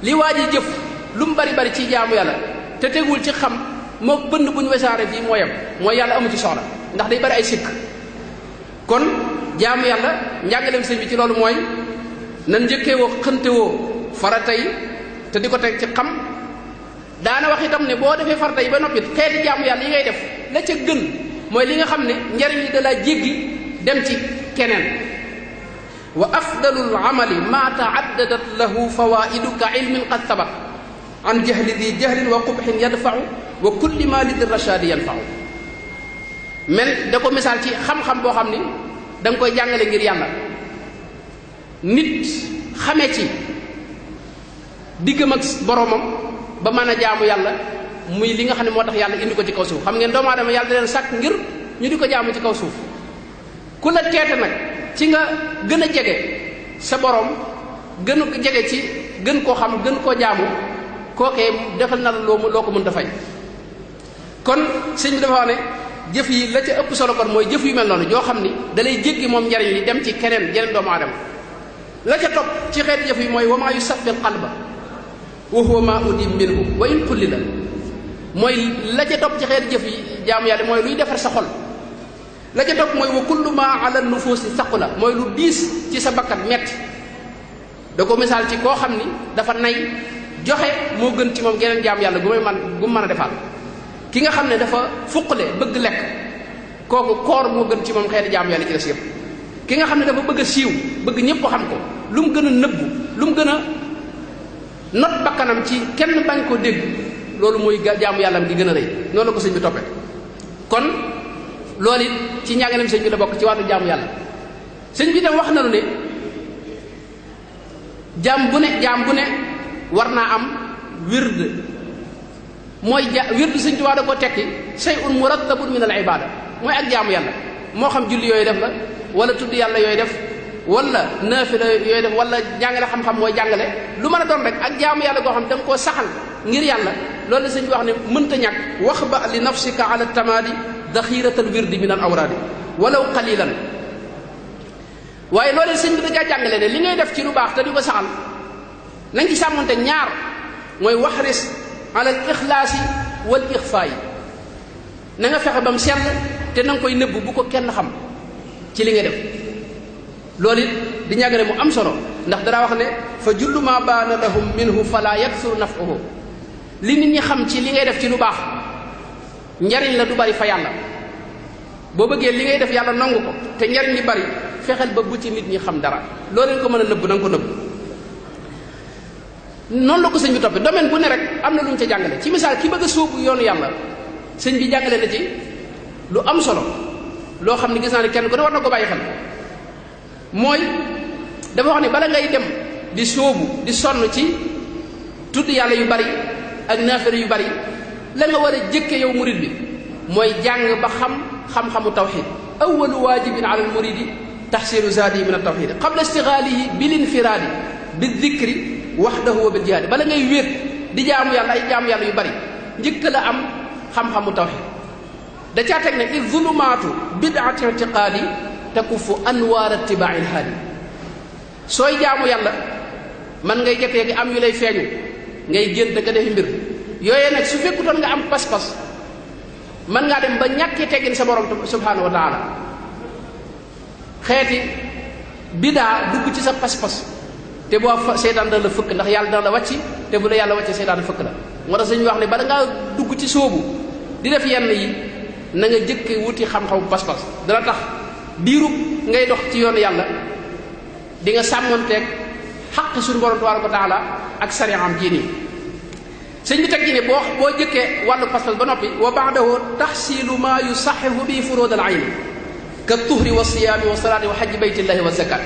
li waa ji jëf lu mu bari bari ci jaamu yàlla te tegul ci xam moo bënd bu ñu wesaare fii mooyam mooy yàlla amu ci soxla ndax day bari ay sikk. kon jaamu yàlla njàngaleem sëñ bi ci loolu mooy nan njëkkee woo xënte woo farata yi te di ko teg ci xam. daana wax itam ne boo defee farata yi ba noppi xeeti jaamu yàlla yi ngay def la ca gën mooy li nga xam ne njariñ li da laa jéggi dem ci keneen. wa afdalul amali ma taaddadat lahu fawaidu ka ilmin qad sabat an jahli di jahlin wa qubhin yadfau wa kulli ma lidi rashadi yanfau. mel da ko misaal ci xam-xam boo xam ni da nga koy jàngale ngir yàlla nit xamee ci diggam ak boromam ba mën a jaamu yàlla muy li nga xam ne moo tax yàlla indi ko ci kaw suuf. xam ngeen doomu aadama yàlla da leen sàkk ngir ñu di ko jaamu ci kaw suuf. ku la teete nag ci nga gën a jege sa borom gën a jege ci gën koo xam gën koo jaamu kookee defal na la loo ko mën a fay. kon sëñ bi dafa wax ne jëf yi la ca ëpp solo kon mooy jëf yu mel noonu joo xam ni dalay jéggi moom njariñ li dem ci keneen jeneen doomu aadama. la ca topp ci xeeti jëf yi mooy wa maa yusaffi qalba wa huwa ma udim minhu wa in kulli la mooy la ca topp ci xeeti jëf yi jaamu yàlla mooy luy defar sa xol. la ca topp mooy wa kullu ma ala nufuusi saqula mooy lu diis ci sa bakkat metti da ko misaal ci koo xam ni dafa nay joxe moo gën ci moom geneen jaamu yàlla gu mu mën a defaat. ki nga xam ne dafa fuqale bëgg lekk kooku koor moo gën ci moom xeeti jaamu yàlla ci des yëpp. ki nga xam ne dafa bëgg a siiw bëgg ñëpp xam ko lu mu gën a nëbbu lu mu gën a not bakkanam ci kenn bañ koo dégg loolu mooy jaamu yàllam gi gën a rëy noonu la ko sëñ bi toppee. kon loolu it ci njàngaleem sëñ bi la bokk ci wàllu jaamu yàlla. sëñ bi tam wax na lu ne jaam bu ne war naa am wird mooy wirdu sëñ Tuubaa da ko tekki shay'un murattabun min al ibada mooy ak jaamu yàlla moo xam julli yooyu def la wala tudd yàlla yooyu def wala naafila yooyu def wala jàngale xam-xam mooy jàngale lu mën a doon rek ak jaamu yàlla goo xam ne da nga koo saxal ngir yàlla loolu la sëñ bi wax ne mënta ñàkk wax ba li nafsika ala tamaadi daxiratal wirdi min al awraadi walaw qalilan. waaye loolu sëñ bi da caa jàngale ne li ngay def ci lu baax te di ko saxal na nga ci sàmmonte ñaar mooy waxris ala al ixlaasi wal ixfaayi na nga fexe ba mu sell te na nga koy nëbb bu ko kenn xam ci li ngay def. loolu it di ñàggale mu am solo ndax dara wax ne fa jullu ma baana lahum minhu fala yaksuru nafuhu li nit ñi xam ci li ngay def ci lu baax njariñ la du bari fa yàlla. boo bëggee li ngay def yàlla nangu ko te njariñ li bari fexeel ba bu ci nit ñi xam dara loo leen ko mën a nëbb na nga ko nëbb. noonu la ko sëñ bi toppee domaine bu ne rek am na lu ñu ca jàngale ci misaal ki bëgg a sóobu yoonu yàlla sëñ bi jàngale na ci lu am solo loo xam ne gis naa ne kenn ku ne war na ko bàyyi xel. mooy dafa wax ne bala ngay dem di sóobu di sonn ci tudd yàlla yu bari ak naafere yu bari la nga war a jëkke yow murid bi mooy jàng ba xam-xamu tawxid. awalu waajibin ala al muridi taxsilu zaadi min al tawxid qabla istigaalihi bil infiraadi bi dikri waxdahu wa bil jihaadi. bala ngay wéet di jaamu yàlla ay jaamu yàlla yu bari njëkk la am xam-xamu tawxid. da caa teg ne i zulumaatu bidaati itiqaadi takufu anwaar itibaail haadi. sooy jaamu yàlla man ngay jëkkee am yu lay feeñu ngay gént ka defi mbir yooyee nag su fekkutoon nga am pas-pas mën ngaa dem ba ñàkkee teggin sa borom subhanahu wa taala. xeeti bidaa dugg ci sa pas-pas te boo seytaan dana la fëkk ndax yàlla dana la wàcc te bu la yàlla wàccee seytaan fëkk la. moo tax suñu wax ne bala ngaa dugg ci sóobu di def yenn yi na nga jëkke wuti xam-xamu pas-pas dana tax diirub ngay dox ci yoonu yàlla di nga sàmmonteeg xaq suñu borom tabaraka wa taala ak sariyaam jii nii. sëñ bi teg ci ne boo jëkkee wàllu pas-pas ba noppi wa baadahu taxsilu ma yusaxihu bi furud al ayni ka tuhri wa siyaami wa salaati wa xajji baytillahi wa zakat.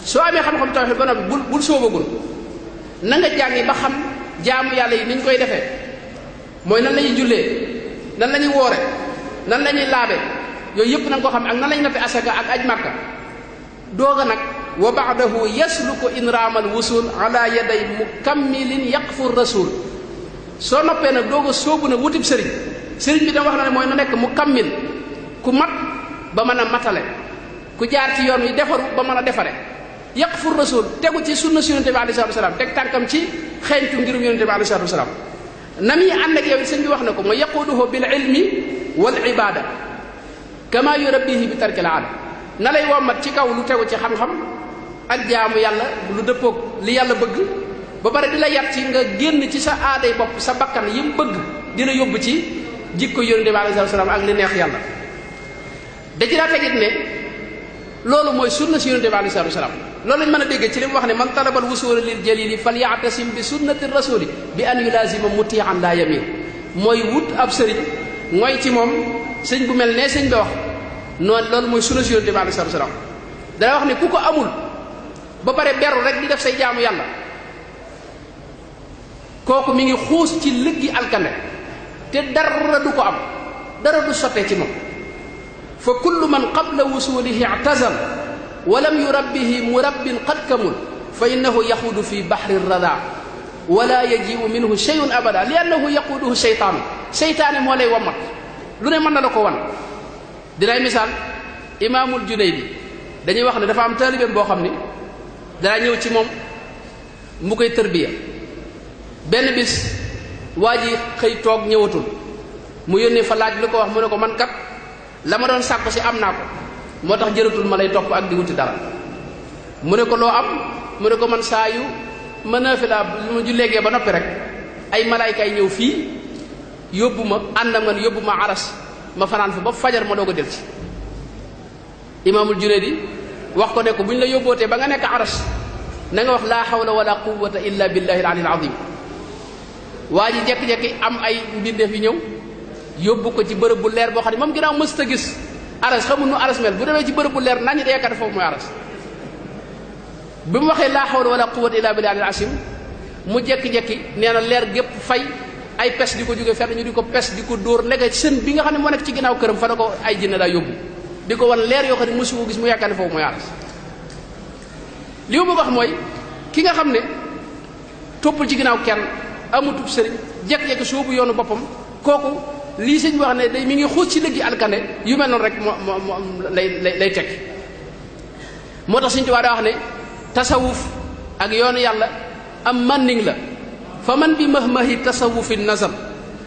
soo amee xam-xam tawxiid ba noppi bul soobagul na nga jàngi ba xam jaamu yàlla yi ni ñu koy defee mooy nan la ñuy jullee nan la ñuy woore nan la ñuy laabe yooyu yëpp na nga ko xam ak nan la ñuy natte asaka ak aj màkka. dooga nag wa baadahu yasluku inraamal wusul ala yaday mukammilin yaqfu rasul. soo noppee nag dooga soobu nag wutib sëriñ bi dama wax na ne mooy na nekk mukammil ku mat ba mën a matale ku jaar ci yoon wi defaru ba mën a defare yaqfu rasul tegu ci sunna si yonente bi alayhi salatu wasalaam teg tànkam ci xeeñtu ngirum yonente bi alayhi salatu wasalaam na muy ànd ak yow it sëñ bi wax na ko mooy yaquduhu bil ilmi wal ibada kama yurabbihi bi tarkil aada na lay wommat ci kaw lu tegu ci xam-xam ak jaamu yàlla lu dëppoog li yàlla bëgg ba pare di la yar ci nga génn ci sa aaday bopp sa bakkan yi mu bëgg di la yóbbu ci jikko yonente bi alayhi salatu wasalaam ak li neex yàlla da ci daa tegit ne loolu mooy sunna si yonente bi alayhi salatu wasalaam loolu lañ mën a dégg ci li mu wax ne man talabal wusula lil jalili fal ya'tasim bi sunnati rasuli bi an yulazima muti'an la yamin mooy wut ab sëriñ mooy ci moom sëñ bu mel ne sëñ bi wax noonu loolu mooy sunna si yonente bi alayhi salatu wasalaam dana wax ne ku ko amul ba pare beru rek di def say jaamu yàlla kooku mi ngi xuus ci lëggi alkande te dara du ko am dara du sottee ci moom fa kullu man qabla wusulihi i'tazal wa lam yurabbihi murabbin qad kamul fa innahu yaxudu fi bahri rada wala yaji'u minhu shay'un abada li annahu yaquduhu sheytaanu seytaane moo lay wammat lu ne mën na la ko wan dinay misaal imaamul Junaydi dañuy wax ne dafa am taalibeem boo xam ni daa ñëw ci moom mu koy tërbiya benn bis waa ji xëy toog ñëwatul mu yónnee fa laaj lu ko wax mu ne ko man kat la ma doon sàkku si am naa ko moo tax jëratul ma lay topp ak di wuti dara mu ne ko loo am mu ne ko man saa yu ma naafila mu ju léegee ba noppi rek ay malaaykaay ñëw fii yóbbu ma ànd ak man yóbbu ma aras ma fanaan fa ba fajar ma doog a del ci imaamul Junayd wax ko ne ko bu ñu la yóbbootee ba nga nekk aras na nga wax laa hawla wala quwwata illa billahi al-aliyyil azim waa ji jekki-jekki am ay mbindeef yi ñëw yóbbu ko ci bërëb bu leer boo xam ne moom ginnaaw mësta gis aras xamul nu aras mel bu demee ci bërëb bu leer nañu day yaakaar foofu mooy aras bi mu waxee laa hawla wala quwwata illa billahi al-azim mu jekki-jekki nee na leer gépp fay ay pes di ko jóge fenn ñu di ko pes di ko dóor léegi sën bi nga xam ne moo nekk ci ginnaaw këram fa la ko ay jinne daa yóbbu di ko wan leer yoo xam ne mësu ko gis mu yaakaar ne foofu mooy aras li ma bëgg wax mooy ki nga xam ne toppul ci ginnaaw kenn amutub sëriñ jekk-jekk soobu yoonu boppam kooku lii sëñ bi wax ne day mi ngi xuus ci lëggi alkande yu mel noonu rek moo lay tekki moo tax Sëñ Tuubaa daa wax ne tasawuf ak yoonu yàlla am manning la fa man bi mahmahi tasawufin nazam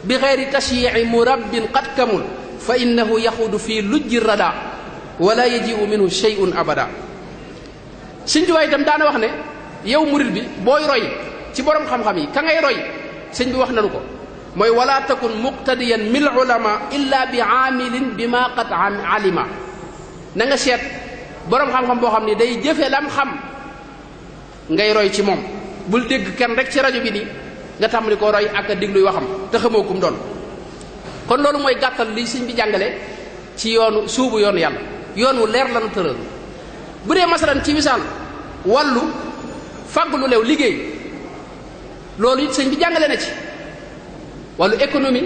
bi xeyri tashyi'i murabbin qad kamul fa innahu yaxudu fii lujji rada wala yaji'u minhu shay'un abada Sëñ Tuubaa itam daana wax ne yow murid bi booy roy ci borom xam-xam yi ka ngay roy sëñ bi wax nanu ko mooy wala takun muqtadiyan mil ulama illa bi aamilin bi ma qad alima na nga seet borom xam-xam boo xam ni day jëfe lam xam ngay roy ci moom bul dégg kenn rek ci rajo bi ni nga tàmbali ko roy ak a digluy waxam te xamoo kum doon kon loolu mooy gàttal li sëñ bi jàngale ci yoonu suubu yoonu yàlla yoon wu leer lanu tëral bu dee masalan ci misaal wàllu fàgg lu leew liggéey loolu it sëñ bi jàngale na ci wàllu économie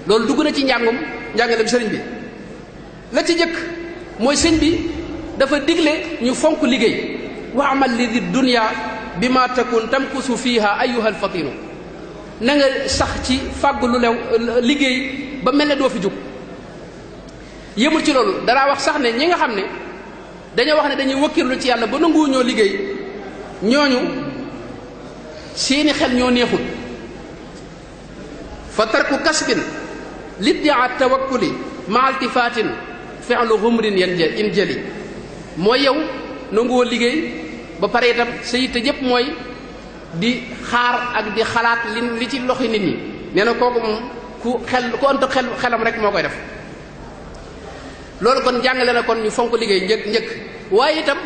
loolu dugg na ci njàngaleem sëriñ bi la ci jëkk mooy sëñ bi dafa digle ñu fonk liggéey wa amal li di dunya bi ma takun tamkusu fiha ayyuha alfatinu na nga sax ci fàgg lu leew liggéey ba mel ne doo fi jóg yëmul ci loolu danaa wax sax ne ñi nga xam ne dañoo wax ne dañuy wakkirlu ci yàlla ba nanguwu ñoo liggéey ñooñu seeni xel ñoo neexul fa tarku kasbin liddia tawakkuli ma altifaatin fi'lu humrin in jëli mooy yow nanguwoo liggéey ba pare itam sa yitte jëpp mooy di xaar ak di xalaat li ci loxi nit ñi nee na kooku moom ku ënt xelam rek moo koy def loolu kon jàngale na kon ñu fonk liggéey njëkk waaye itam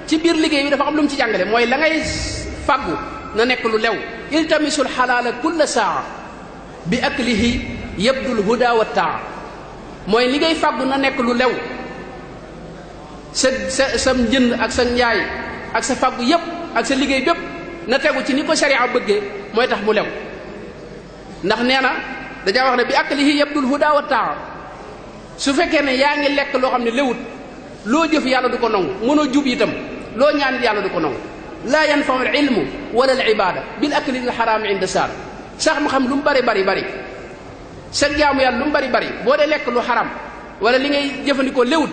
ci biir liggéey bi dafa am lu mu ci jàngale mooy la ngay fàggu na nekk lu lew iltamisul xalaala kulla saa bi aklihi yabdul huda wa taa mooy li ngay fàggu na nekk lu lew sa njënd ak sa njaay ak sa fàggu yépp ak sa liggéey bépp na tegu ci ni ko sharia bëggee mooy tax mu lew ndax nee na dañaa wax ne bi aklihi yabdul huda wa taa su fekkee ne yaa ngi lekk loo xam ne lewut loo jëf yàlla du ko nangu mënoo jub itam loo ñaan yàlla du ko nangu laa yanfau al ilmu wala al ibada bil akli al xaraam inda saar sax ma xam lu mu bari sa jaamu yàlla lu mu bari boo dee lekk lu xaram wala li ngay jëfandikoo lewut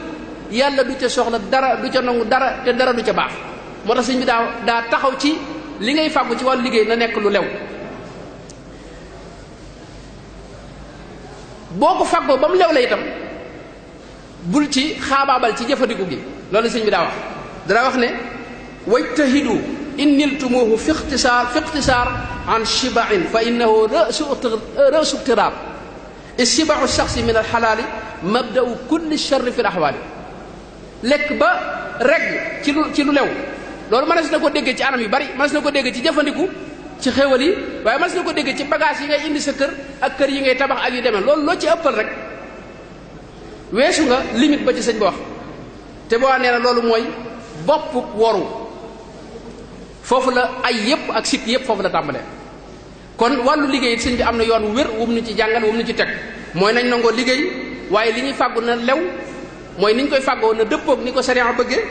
yàlla du ca soxla dara du ca nangu dara te dara du ca baax moo tax sëñ bi daa taxaw ci li ngay fàggu ci wàllu liggéey na nekk lu lew boo ko fàggoo ba mu lew la itam bul ci xaabaabal ci jëfandiku gi loolu sëñ bi daa wax dara wax ne wajtahidu in niltumuhu fi iqtisaar an shibain fa innahu ra'su iqtiraar ishibau shaxsi min alxalaali mabda'u kulli sharri fi l axwaali lekk ba regg ci lu lew loolu mënees na ko déggee ci anam yu bari mënees na ko déggee ci jëfandiku ci xéwal yi waaye mënees na ko déggee ci bagage yi ngay indi sa kër ak kër yi ngay tabax ak yu demee loolu loo ci ëppal rek weesu nga limite ba ci sëñ ba wax te boo nee na loolu mooy bopp woru foofu la ay yépp ak sikk yépp foofu la tàmbalee kon wàllu liggéey it sëñ bi am na yoon wér wum nu ci jàngal wum nu ci teg mooy nañ nangoo liggéey waaye li ñuy fàggu na lew mooy ni ñu koy fàggoo na dëppoog ni ko sariya bëggee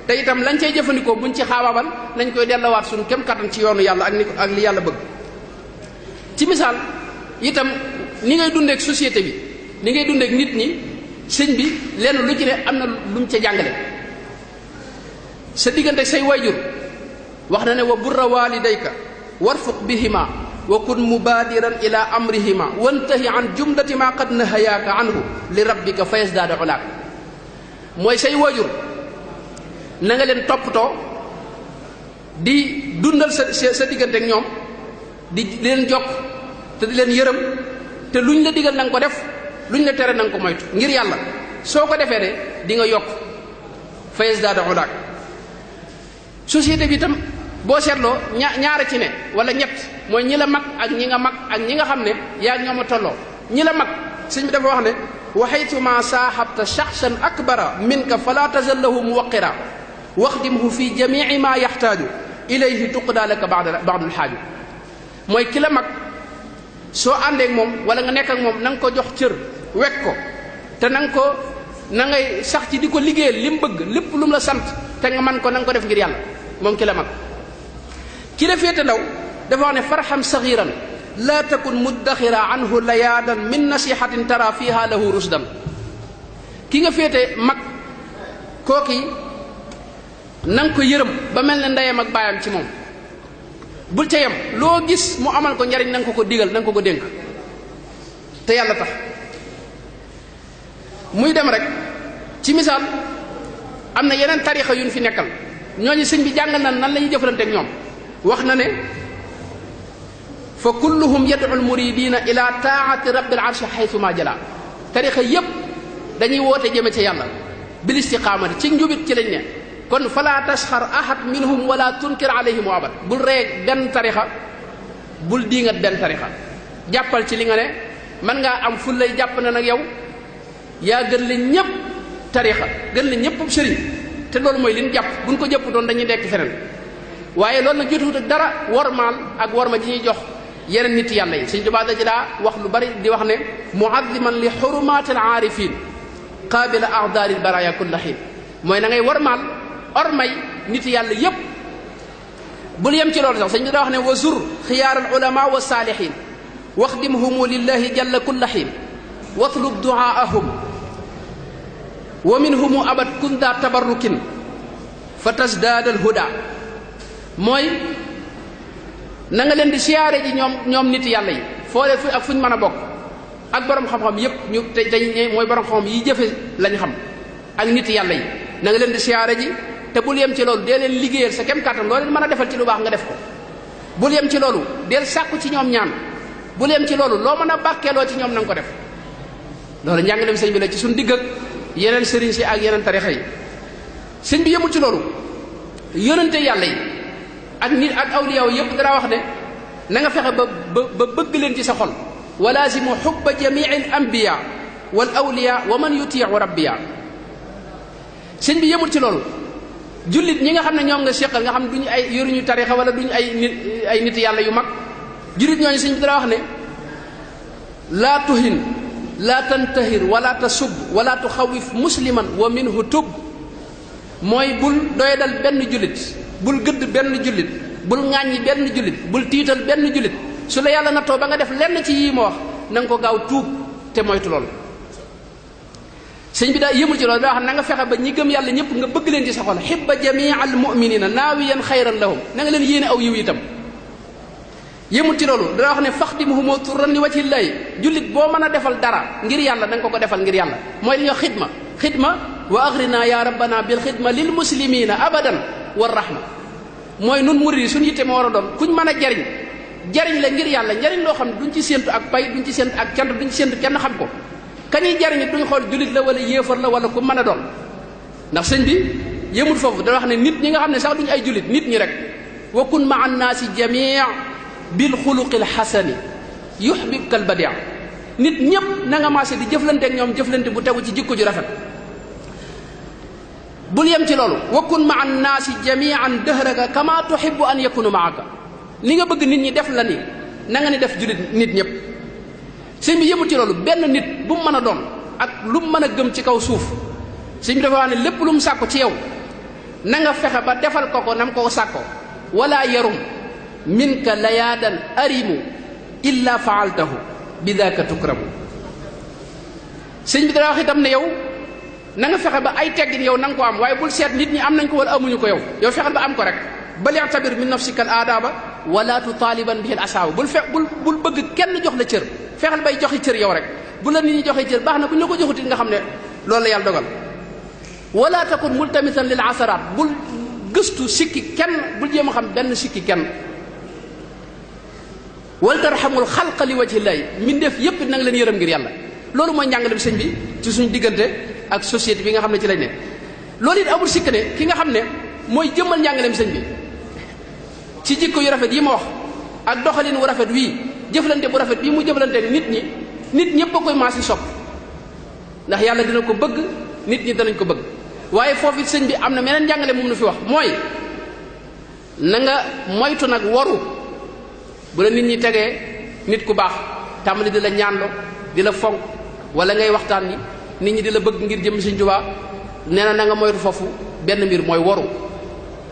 te itam lañ cay jëfandikoo buñ ci xaabaabal nañ koy dellawaat suñu kem kattan ci yoonu yàlla ak li yàlla bëgg ci misaal itam ni ngay dundeek société bi ni ngay dundeek nit ñi sëñ bi lenn lu ci ne am na lu mu ca jàngale sa diggante say wayjur wax na ne wa burra walidayka warfuq bihima wa kun mubadiran ila amrihima wantahi an jumlati ma qad nahayaaka anhu li rabbika fa yasdaada ulaak mooy say wayjur na nga leen toppatoo di dundal sa diggante ak ñoom di leen jokk te di leen yërëm te luñ la digal na nga ko def luñ la tere na nga ko moytu ngir yàlla soo ko defee de di nga yokk fa yasdaada ulaak société bi itam boo seetloo ñaara ci ne wala ñett mooy ñi la mag ak ñi nga mag ak ñi nga xam ne yaa ñoom a tolloo ñi la mag sëñ bi dafa wax ne wa haytuma saahabta shaxsan akbara minka fala tazal lahu muwaqira waxdimhu fi jamii ma yaxtaaju ilayhi tuqdaa laka baadul xaaju mooy ki la mag soo àndeek moom wala nga nekk ak moom na nga ko jox cër wekk ko te na ngay sax ci di ko liggéeyal li mu bëgg lépp lu mu la sant te nga man ko na nga ko def ngir yàlla moom ki la mag ki la féete ndaw dafa wax ne farham sagiran laa takun muddaxira anhu layaadan min nasihatin tara fiha lahu rusdan ki nga féete mag kooki na nga ko yërëm ba mel ne ndeyam ak baayam ci moom bul ca yem loo gis mu amal ko njariñ na nga ko digal na nga ko dénk te yàlla tax muy dem rek ci misaal am na yeneen tarixa yu ñu fi nekkal ñooñu sëñ bi jàngal na nan la ñuy jëflanteek ñoom wax na ne fa kulluhum yad'u almuridina ila taati rabbil arshi haythuma jala tarixa yépp dañuy woote jëme ci yàlla bil istiqaamati ci njubit ci lañ ne kon fala tasxar ahad minhum wala tunkir alayhim abad bul ree benn tarixa bul diingat benn tarixa jàppal ci li nga ne mën ngaa am fu lay jàpp na nag yow yaa gën la ñëpp tarixa gën la ñëpp sëriñ te loolu mooy li ñu jàpp buñ ko jëpp doon dañuy nekk feneen waaye loolu nag jotuwut ak dara wormaal ak worma ji ñuy jox yeneen nit yàlla yi Sëñ Tuubaa da ci daa wax lu bari di wax ne muazziman li xurumaati al aarifin qaabila ahdaari al baraya kulla xiin mooy na ngay wormaal ormay nit yàlla yépp bul yem ci loolu sax sëñ bi daa wax ne wa zur xiyaar al ulama wa saalihin waxdimhumu lillahi jalla kulla xiin watlub duaahum wa minhumu abad kun daa tabarrukin fa tasdaad al huda mooy na nga leen di siyaare ji ñoom nit yàlla yi foo leen ak fu ñu mën a bokk ak borom xam-xam yépp ñu te mooy borom xam-xam yi jëfe lañ xam ak nit yàlla yi na nga leen di siyaare ji te bul yem ci loolu dee leen liggéeyal sa kem kàttan loo leen mën a defal ci lu baax nga def ko bul yem ci loolu deel sàkku ci ñoom ñaan bul yem ci loolu loo mën a bàkkeeloo ci ñoom na nga ko def loolu njàngaleem sëñ bi la ci suñ digg ak yeneen sëriñ si ak yeneen tarixa yi sëñ bi yemul ci loolu yonente yàlla yi ak nit ak awliyaaw yépp dara wax ne na nga fexe ba bëgg leen ci sa xol walaazimu xubba jamii al anbiya wal awliya wa man yutiu rabbiya sëñ bi yemul ci loolu jullit ñi nga xam ne ñoom nga séqal nga xam ne duñu ay yoruñu tarixa wala duñu ay nit yàlla yu mag jullit ñooñu sëñ bi dara wax ne laa tuhin laa tantahir wala tasub wala tuxawif musliman wa minhu tub mooy bul doyadal benn jullit bul gëdd benn jullit bul ŋàññi benn jullit bul tiital benn jullit su la yàlla nattoo ba nga def lenn ci yii ma wax na nga ko gaaw tuub te moytu lool sëñ bi daa yëmul ci loolu daa xam na nga fexe ba ñi gëm yàlla ñëpp nga bëgg leen ci sa xol xibba jamii al muminina naawiyan xayran lahum na nga leen yéene aw yiw itam yëmul ci loolu daa wax ne faxdimuhumoo turran li wajhillaahi jullit boo mën a defal dara ngir yàlla da nga ko defal ngir yàlla mooy li nga xidma wa agrina ya rabbana bil xidma lil muslimina abadan war rahma mooy nun murid yi suñu yitte moo war a doon kuñ mën a jariñ la ngir yàlla njariñ loo xam ne duñ ci séentu ak pay duñ ci séentu ak cant duñ ci séentu kenn xam ko kañuy jariñ duñ xool jullit la wala yéefar la wala ku mën a doon ndax sëñ bi yëmul foofu da wax ne nit ñi nga xam ne sax duñ ay jullit nit ñi rek wa kun ma annaasi jamii bil xuluqil xasani yuhbibka al badia nit ñëpp na nga maase di jëflante ak ñoom jëflante bu tegu ci jikko ju rafet bul yem ci loolu wa kun ma annaasi jamian dëhraka kama tuhibbu an yakunu maaka li nga bëgg nit ñi def la ni na nga ni def jullit nit ñëpp sëñ bi yëmul ci loolu benn nit bu mu mën a doon ak lu mu mën a gëm ci kaw suuf sëñ bi dafa wax ne lépp lu mu sàkko ci yow na nga fexe ba defal ko nam ko sàkko wala yarum minka layaadan arimu illa faaltahu bi daaka tukramu sëñ bi dara wax itam ne yow na nga fexe ba ay teggin yow na nga ko am waaye bul seet nit ñi am nañ ko wala amuñu ko yow fexeel ba am ko rek bal i'tabir min nafsika al aadaaba wala tutaaliban bihi al asaawa bul bëgg kenn jox la cër fexeel bay joxi cër yow rek bu la nit ñi joxe cër baax na bu ñu la ko joxutit nga xam ne loolu la yàlla dogal wala takun multamisan lil asaraat bul gëstu sikki kenn bul jéem a xam benn sikki kenn wal tarhamul xalqa li wajhillaahi mbindeef yépp na nga leen yërëm ngir yàlla loolu mooy njàngale sëñ bi ci suñu diggante ak société bi nga xam ne ci lañ ne loolu it amul sikk ne ki nga xam ne mooy jëmmal njàngaleem sëñ bi ci jikko yu rafet yi ma wax ak doxalin wu rafet wii jëflante bu rafet bii mu jëflante nit ñëpp a koy maasi sopp ndax yàlla dina ko bëgg nit ñi danañ ko bëgg waaye foofu sëñ bi am na meneen njàngale moom nu fi wax mooy na nga moytu nag waru bu la nit ñi tegee nit ku baax tàmbali di la ñaanlo di la fonk wala ngay waxtaan ni nit ñi di la bëgg ngir jëm Sëñ Tuubaa nee na nga moytu foofu benn mbir mooy waru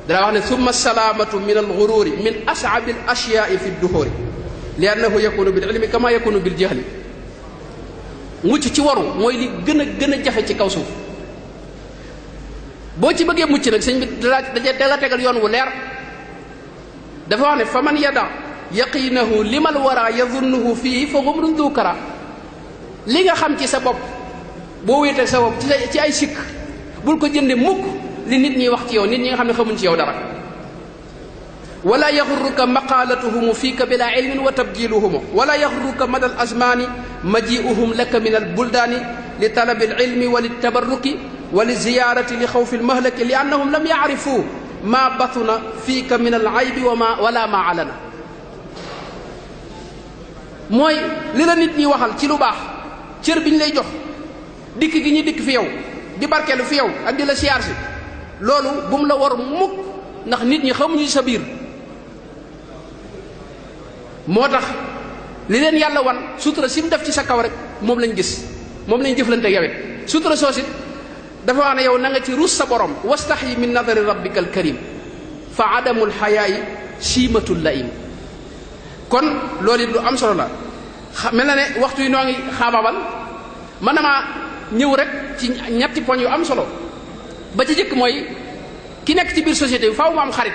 dana wax ne summa salaamatu min al gururi min as'abi al ashyaai fi duhuri li annahu yakunu bil ilmi kama yakunu bil jahli mucc ci waru mooy li gën a jafe ci kaw suuf boo ci bëggee mucc nag sëñ bi dala tegal yoon wu leer dafa wax ne fa man yada yaqinahu limal wara yadunnuhu fii fa gumrun du kara li nga xam ci sa bopp boo wéeteeg sa bopp ci ay sikk bul ko jënde mukk li nit ñi wax ci yow nit ñi nga xam ne xamuñ ci yow dara wala yaxurruka maqaalatuhum fiika bila ilmin wa tabjiluhum wala yaxurruka madal azmaani majiuhum laka min al buldaani li talabi al ilmi wa litabarruki wa li ziyarati li xawfi al mahlaki li annahum lam yaarifu ma batuna fiika min al aybi wala ma alana mooy li la nit ñi waxal ci lu baax cër bi ñu lay jox dikk gi ñuy dikk fi yow di barkeelu fi yow ak di la siyaar si loolu bu mu la war mukk ndax nit ñi xamuñu sa biir moo tax li leen yàlla wan sutura si mu def ci sa kaw rek moom lañ gis moom lañ jëflante yow it sutura soosit dafa wax ne yow na nga ci rus sa borom wastaxyi min nadari rabbika al karim fa adamul xayaayi siimatul laim kon loolu it lu am solo la mel na ne waxtu yi noo ngi xaababal man damaa ñëw rek ci ñetti poñ yu am solo ba ci jëkk mooy ki nekk ci biir société bi faaw mu am xarit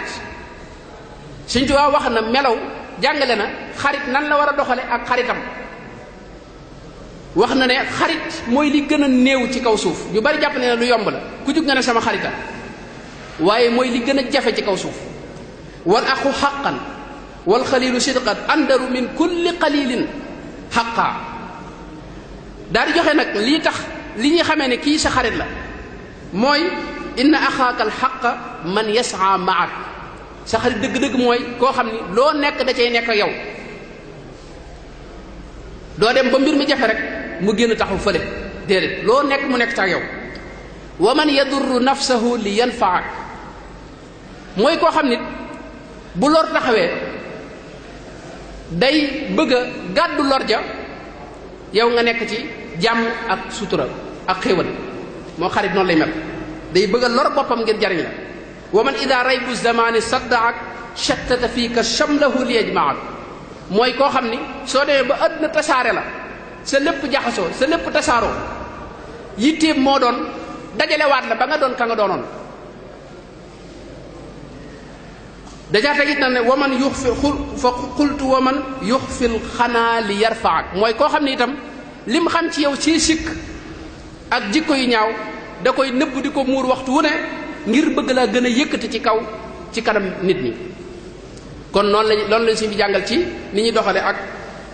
Sëñ Tuubaa wax na melaw jàngale na xarit nan la war a doxale ak xaritam wax na ne xarit mooy li gën a néew ci kaw suuf ñu bari jàpp ne lu yomb la ku jug nga ne sama xarita waaye mooy li gën a jafe ci kaw suuf wal axu xaqan wal xalilu sidqan andaru min kulli qalilin xaqaa daal di joxe nag lii tax li ñuy xamee ne kii sa xarit la mooy inna axaaka alxaqa man yasaa maak sa xarit dëgg-dëgg mooy koo xam ni loo nekk da cay nekk ak yow doo dem ba mbir mi jafe rek mu génn taxaw fële déedéet loo nekk mu nekk ak yow wa man yadurru nafsahu li yanfaak mooy koo xam nit bu lor taxawee day bëgg a gàddu lor ja yow nga nekk ci jàmm ak sutura ak xéewal moo xarit noonu lay mel day bëgg a lor boppam ngir jariñ la wa man ida raybu zamani saddaak shattata fiika shamlahu li yajmaak mooy koo xam ni soo demee ba àdduna tasaare la sa lépp jaxasoo sa lépp tasaaroo yitteem moo doon dajalewaat la ba nga doon ka nga doonoon. dajaa tegit na ne waman yux fi fa qultu waman yux fil xanaa li yarfaak mooy koo xam ne itam lim xam ci yow ci sikk ak jikko yu ñaaw da koy nëbb di ko muur waxtu wu ne ngir bëgg laa gën a yëkkati ci kaw ci kanam nit ñi. kon loolu lañ si bi jàngal ci ni ñuy doxale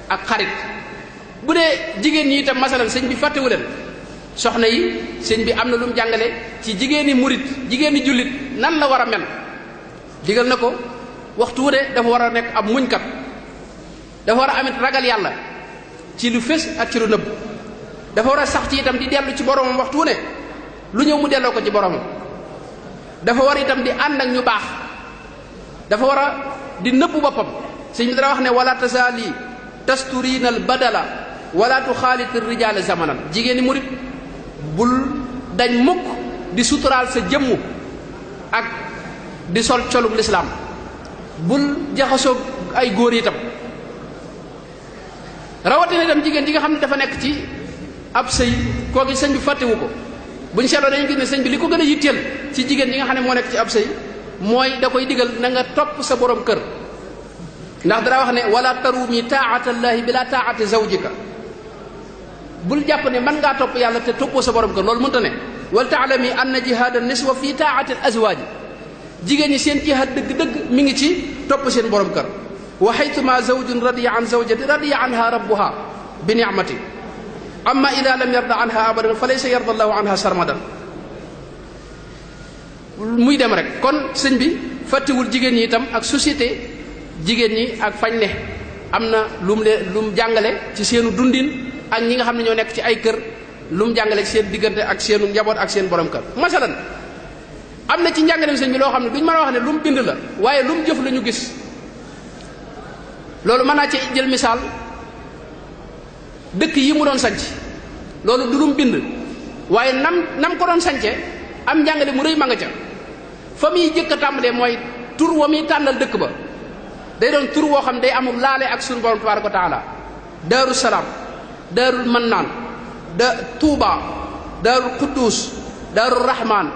ak xarit. bu dee jigéen ñi itam masalan sëñ bi fàttewu leen soxna yi sëñ bi am na lu mu jàngale ci jigéeni murit jigéeni jullit nan la war a mel. digal na ko waxtu wu ne dafa war a nekk ab muñkat dafa war a amit ragal yàlla ci lu fés ak ci lu nëbb dafa war a sax ci itam di dellu ci boromam waxtu wu ne lu ñëw mu delloo ko ci boromam dafa war itam di ànd ak ñu baax dafa war a di nëbbu boppam sëñ bi dara wax ne wala tasaali tasturiina al badala wala tuxaalit rijaala zamanan jigéeni murit bul dañ mukk di suturaal sa jëmmu ak di sol colug lislaam bul jaxasoo ay góor itam rawatina itam jigéen ji nga xam ne dafa nekk ci ab sëy kooki sëñ bi fàttewu ko buñ seetloo dañu gis ne sëñ bi li ko gën a yitteel ci jigéen ji nga xam ne moo nekk ci ab sëy mooy da koy digal na nga topp sa borom kër ndax dara wax ne wala tarumi taatallaahi bila taati zawjika bul jàpp ne mën ngaa topp yàlla te toppoo sa borom kër loolu mënta ne wal taalami anna jihaada niswa fi taati al azwaaji jigéen ñi seen jihaad dëgg-dëgg mi ngi ci topp seen borom kër wa haytuma zawjun radiya an zawjati radiya anha rabbuha bi ni'mati amma ida lam yarda anha abadan fa laysa yarda allahu anha sarmadan muy dem rek kon sëñ bi fàttewul jigéen ñi itam ak société jigéen ñi ak fañ ne am na lu mu jàngale ci seenu dundin ak ñi nga xam ne ñoo nekk ci ay kër lu mu jàngale ci seen diggante ak seenu njaboot ak seen borom kër masalan am na ci njàngaleem sëñ bi loo xam ne duñ mën a wax ne lu mu bind la waaye lu mu jëf la ñu gis loolu mën naa ci jël misaal dëkk yi mu doon sanc loolu du lu mu bind waaye nam ko doon sance am njàngale mu rëy ma nga ca fa muy jëkk a tàmbalee mooy tur wa muy tànnal dëkk ba day doon tur woo xam ne day amul laale ak suñu borom tabaaraka wa taala daaru salaam daarul mannaan tuuba daarul quddus daarul rahman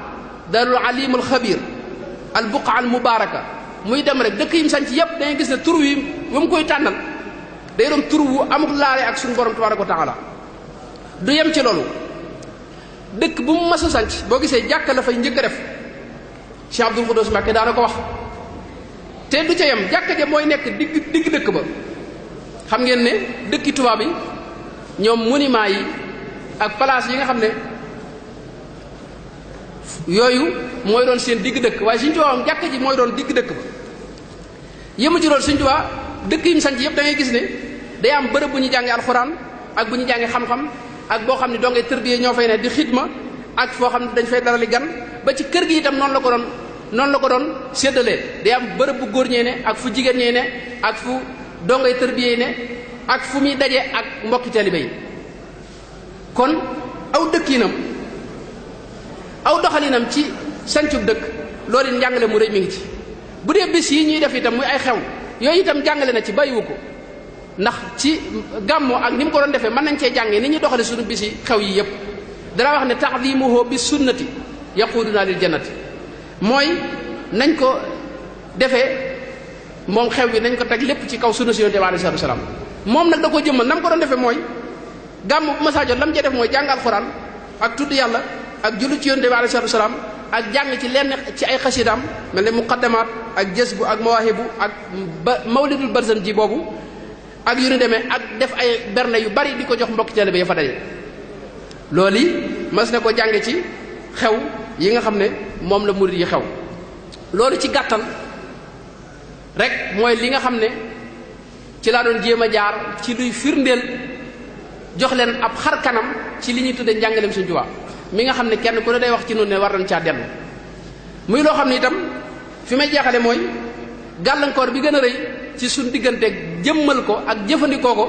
daarul alimul xabir al buqa al mubaraka muy dem rek dëkk yi mu sanc yépp dangay gis ne tur wi ba mu koy tànnal day doon tur wu amul laale ak suñu borom tabaaraka wa taala du yem ci loolu dëkk bu mu mas a sanc boo gisee jàkka la fay njëkk a def Cheikh Abdoul Khoudous Mbacké daana ko wax te du ca yem jàkka ja mooy nekk digg dëkk ba xam ngeen ne dëkki tubaab yi ñoom monument yi ak place yi nga xam ne yooyu mooy doon seen digg dëkk waaye Sëñ Tuubaa am jàkka ji mooy doon digg dëkk ba yëmu ci loolu Sëñ Tuubaa dëkk yi mu sanc yëpp da ngay gis ne day am bërëb bu ñu jàngee alxuraan ak bu ñu jàngee xam-xam ak boo xam ne doo ngay tërbiyee ñoo fay ne di xidma ak foo xam ne dañ fay darali gan ba ci kër gi itam noonu la ko doon séddalee day am bërëb bu góor ñee ne ak fu jigéen ñee ne ak fu doo ngay tërbiyee ne ak fu muy daje ak mbokki taalibe yi kon aw dëkkinam aw doxalinam ci sancub dëkk loolu it njàngale mu rëy mi ngi ci bu dee bés yi ñuy def itam muy ay xew yooyu itam jàngale na ci bàyyiwu ko ndax ci gàmmo ak ni mu ko doon defee mën nañ cee jàngee ni ñuy doxale suñu bis yi xew yi yépp dara wax ne ta'zimuhu bi sunnati yaquduna lil jannati mooy nañ ko defee moom xew bi nañ ko teg lépp ci kaw sunna si yonent bi alayhi salaatu wasalaam moom nag da ko jëmmal nam ko doon defee mooy gàmmo bu masaajoon lam cee def mooy jàng alxuraan ak tudd yàlla ak jullu ci yonent bi alayhi salaatu wasalaam ak jàng ci lenn ci ay xasidaam mel ne muqaddamaat ak jazbu ak mawaahibu ak mawlidul barzan ji boobu ak yu ñu demee ak def ay berne yu bari di ko jox mbokki taalibe ya fa daje loolu yi mas na ko jànge ci xew yi nga xam ne moom la murid yi xew loolu ci gàttal rek mooy li nga xam ne ci laa doon jéem a jaar ci luy firndeel jox leen ab xar kanam ci li ñuy tudde njàngaleem Sëñ Tuubaa mi nga xam ne kenn ku ne day wax ci noonu ne war nañ caa dellu muy loo xam ne itam fi may jeexale mooy gàllankoor bi gën a rëy ci suñ diggante jëmmal ko ak jëfandikoo ko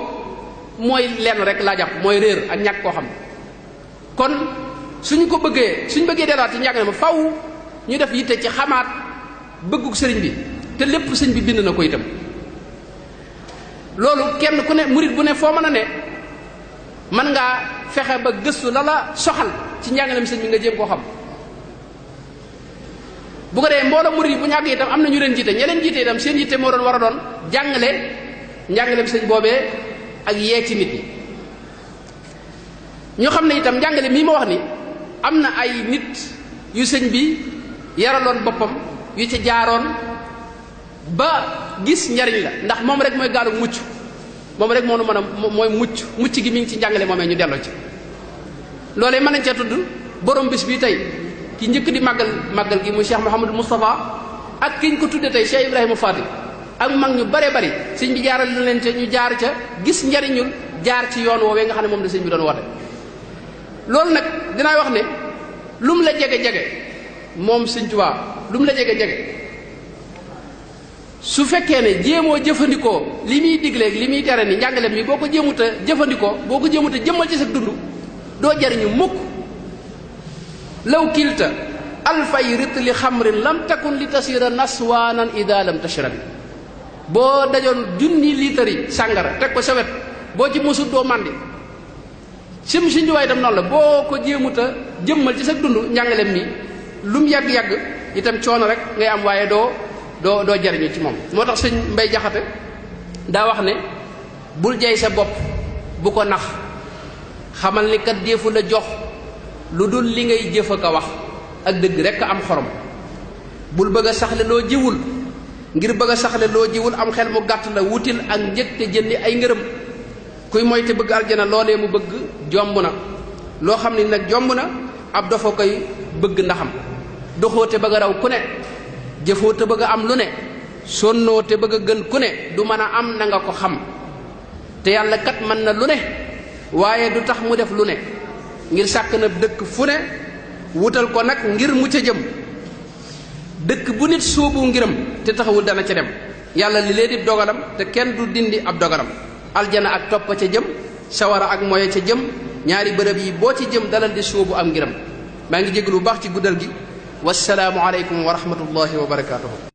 mooy lenn rek laa jàpp mooy réer ak ñàkk koo xam kon suñ bëggee delluwaat ci njàngale ma faw ñu def yitte ci xamaat bëggug sëriñ bi te lépp sëñ bi bind na ko itam loolu kenn ku ne murit bu ne foo mën a ne mën ngaa fexe ba gëstu la la soxal ci njàngaleem sëñ bi nga jéem koo xam. bu ko dee mbooloo murid yi bu ñu àgg itam am na ñu leen jiite ña leen jiite itam seen yitte moo doon war a doon jàngale njàngaleem sëñ boobee ak yee ci nit ñi. ñu xam ne itam njàngale mii ma wax ni am na ay nit yu sëñ bi yaraloon boppam yu ci jaaroon ba gis njariñ la ndax moom rek mooy gaalu mucc moom rek moo nu mën a mooy mucc gi mi ngi ci njàngale moomee ñu delloo ci. loolee mën nañ cee tudd borom bis bii tey ki njëkk di màggal gi muy Cheikh Mouhamadou Moustapha ak ki ñu ko tudde tey Cheikh Ibrahima Fati ak mag ñu bare bari sëñ bi jaaral na leen ca ñu jaar ca gis njariñul jaar ci yoon woowee nga xam ne moom la sëñ bi doon woote. loolu nag dinaa wax ne lu mu la jege-jege moom Sëñ Tuubaa lu mu la jege-jege su fekkee ne jéemoo jëfandikoo li muy digleeg li muy tere ni njàngale mi boo ko jéemut a jëfandikoo boo ko jéemut a jëmmal ci sa dund doo jariñu mukk. law kilta alfay ritli xamrin lam takun li tasira naswaanan ida lam tashrabi boo dajoon junni liitari sàngara teg ko sa wet boo ci mosut doo màndi. sim Sëñ Tuubaa itam noonu la boo ko jéemut a jëmmal ci sa dund njàngaleem mi lu mu yàgg-yàgg itam coono rek ngay am waaye doo jariñu ci moom. moo tax sëñ Mbay Jaxate daa wax ne bul jay sa bopp bu ko nax xamal ni kat deefu la jox lu dul li ngay jëf ak a wax ak dëgg rek am xorom. bul bëgg a saxle loo jiwul ngir bëgg a saxle loo jiwul am xel mu gàtt la wutil ak njëg te jëndi ay ngërëm. kuy mooy te bëgg aljana loolee mu bëgg jomb na loo xam ne nag jomb na ab dafa koy bëgg ndaxam. doxoo te bëgg a raw ku ne jëfoo te bëgg a am lu ne sonnoo te bëgg a gën ku ne du mën a am na nga ko xam. te yàlla kat mën na lu ne waaye du tax mu def lu ne ngir sàkk na dëkk fu ne wutal ko nag ngir mu ca jëm. dëkk bu nit sóobu ngiram te taxawul dana ca dem yàlla li lee di dogalam te kenn du dindi ab dogalam. aljana ak topp ca jëm sawara ak moye ca jëm ñaari bërëb yi boo ci jëm dalal di sóobu am ngiram. maa ngi jégalu bu baax ci guddal gi. wassalaamu aleykum wa rahmatullahi wa barakaatuhu.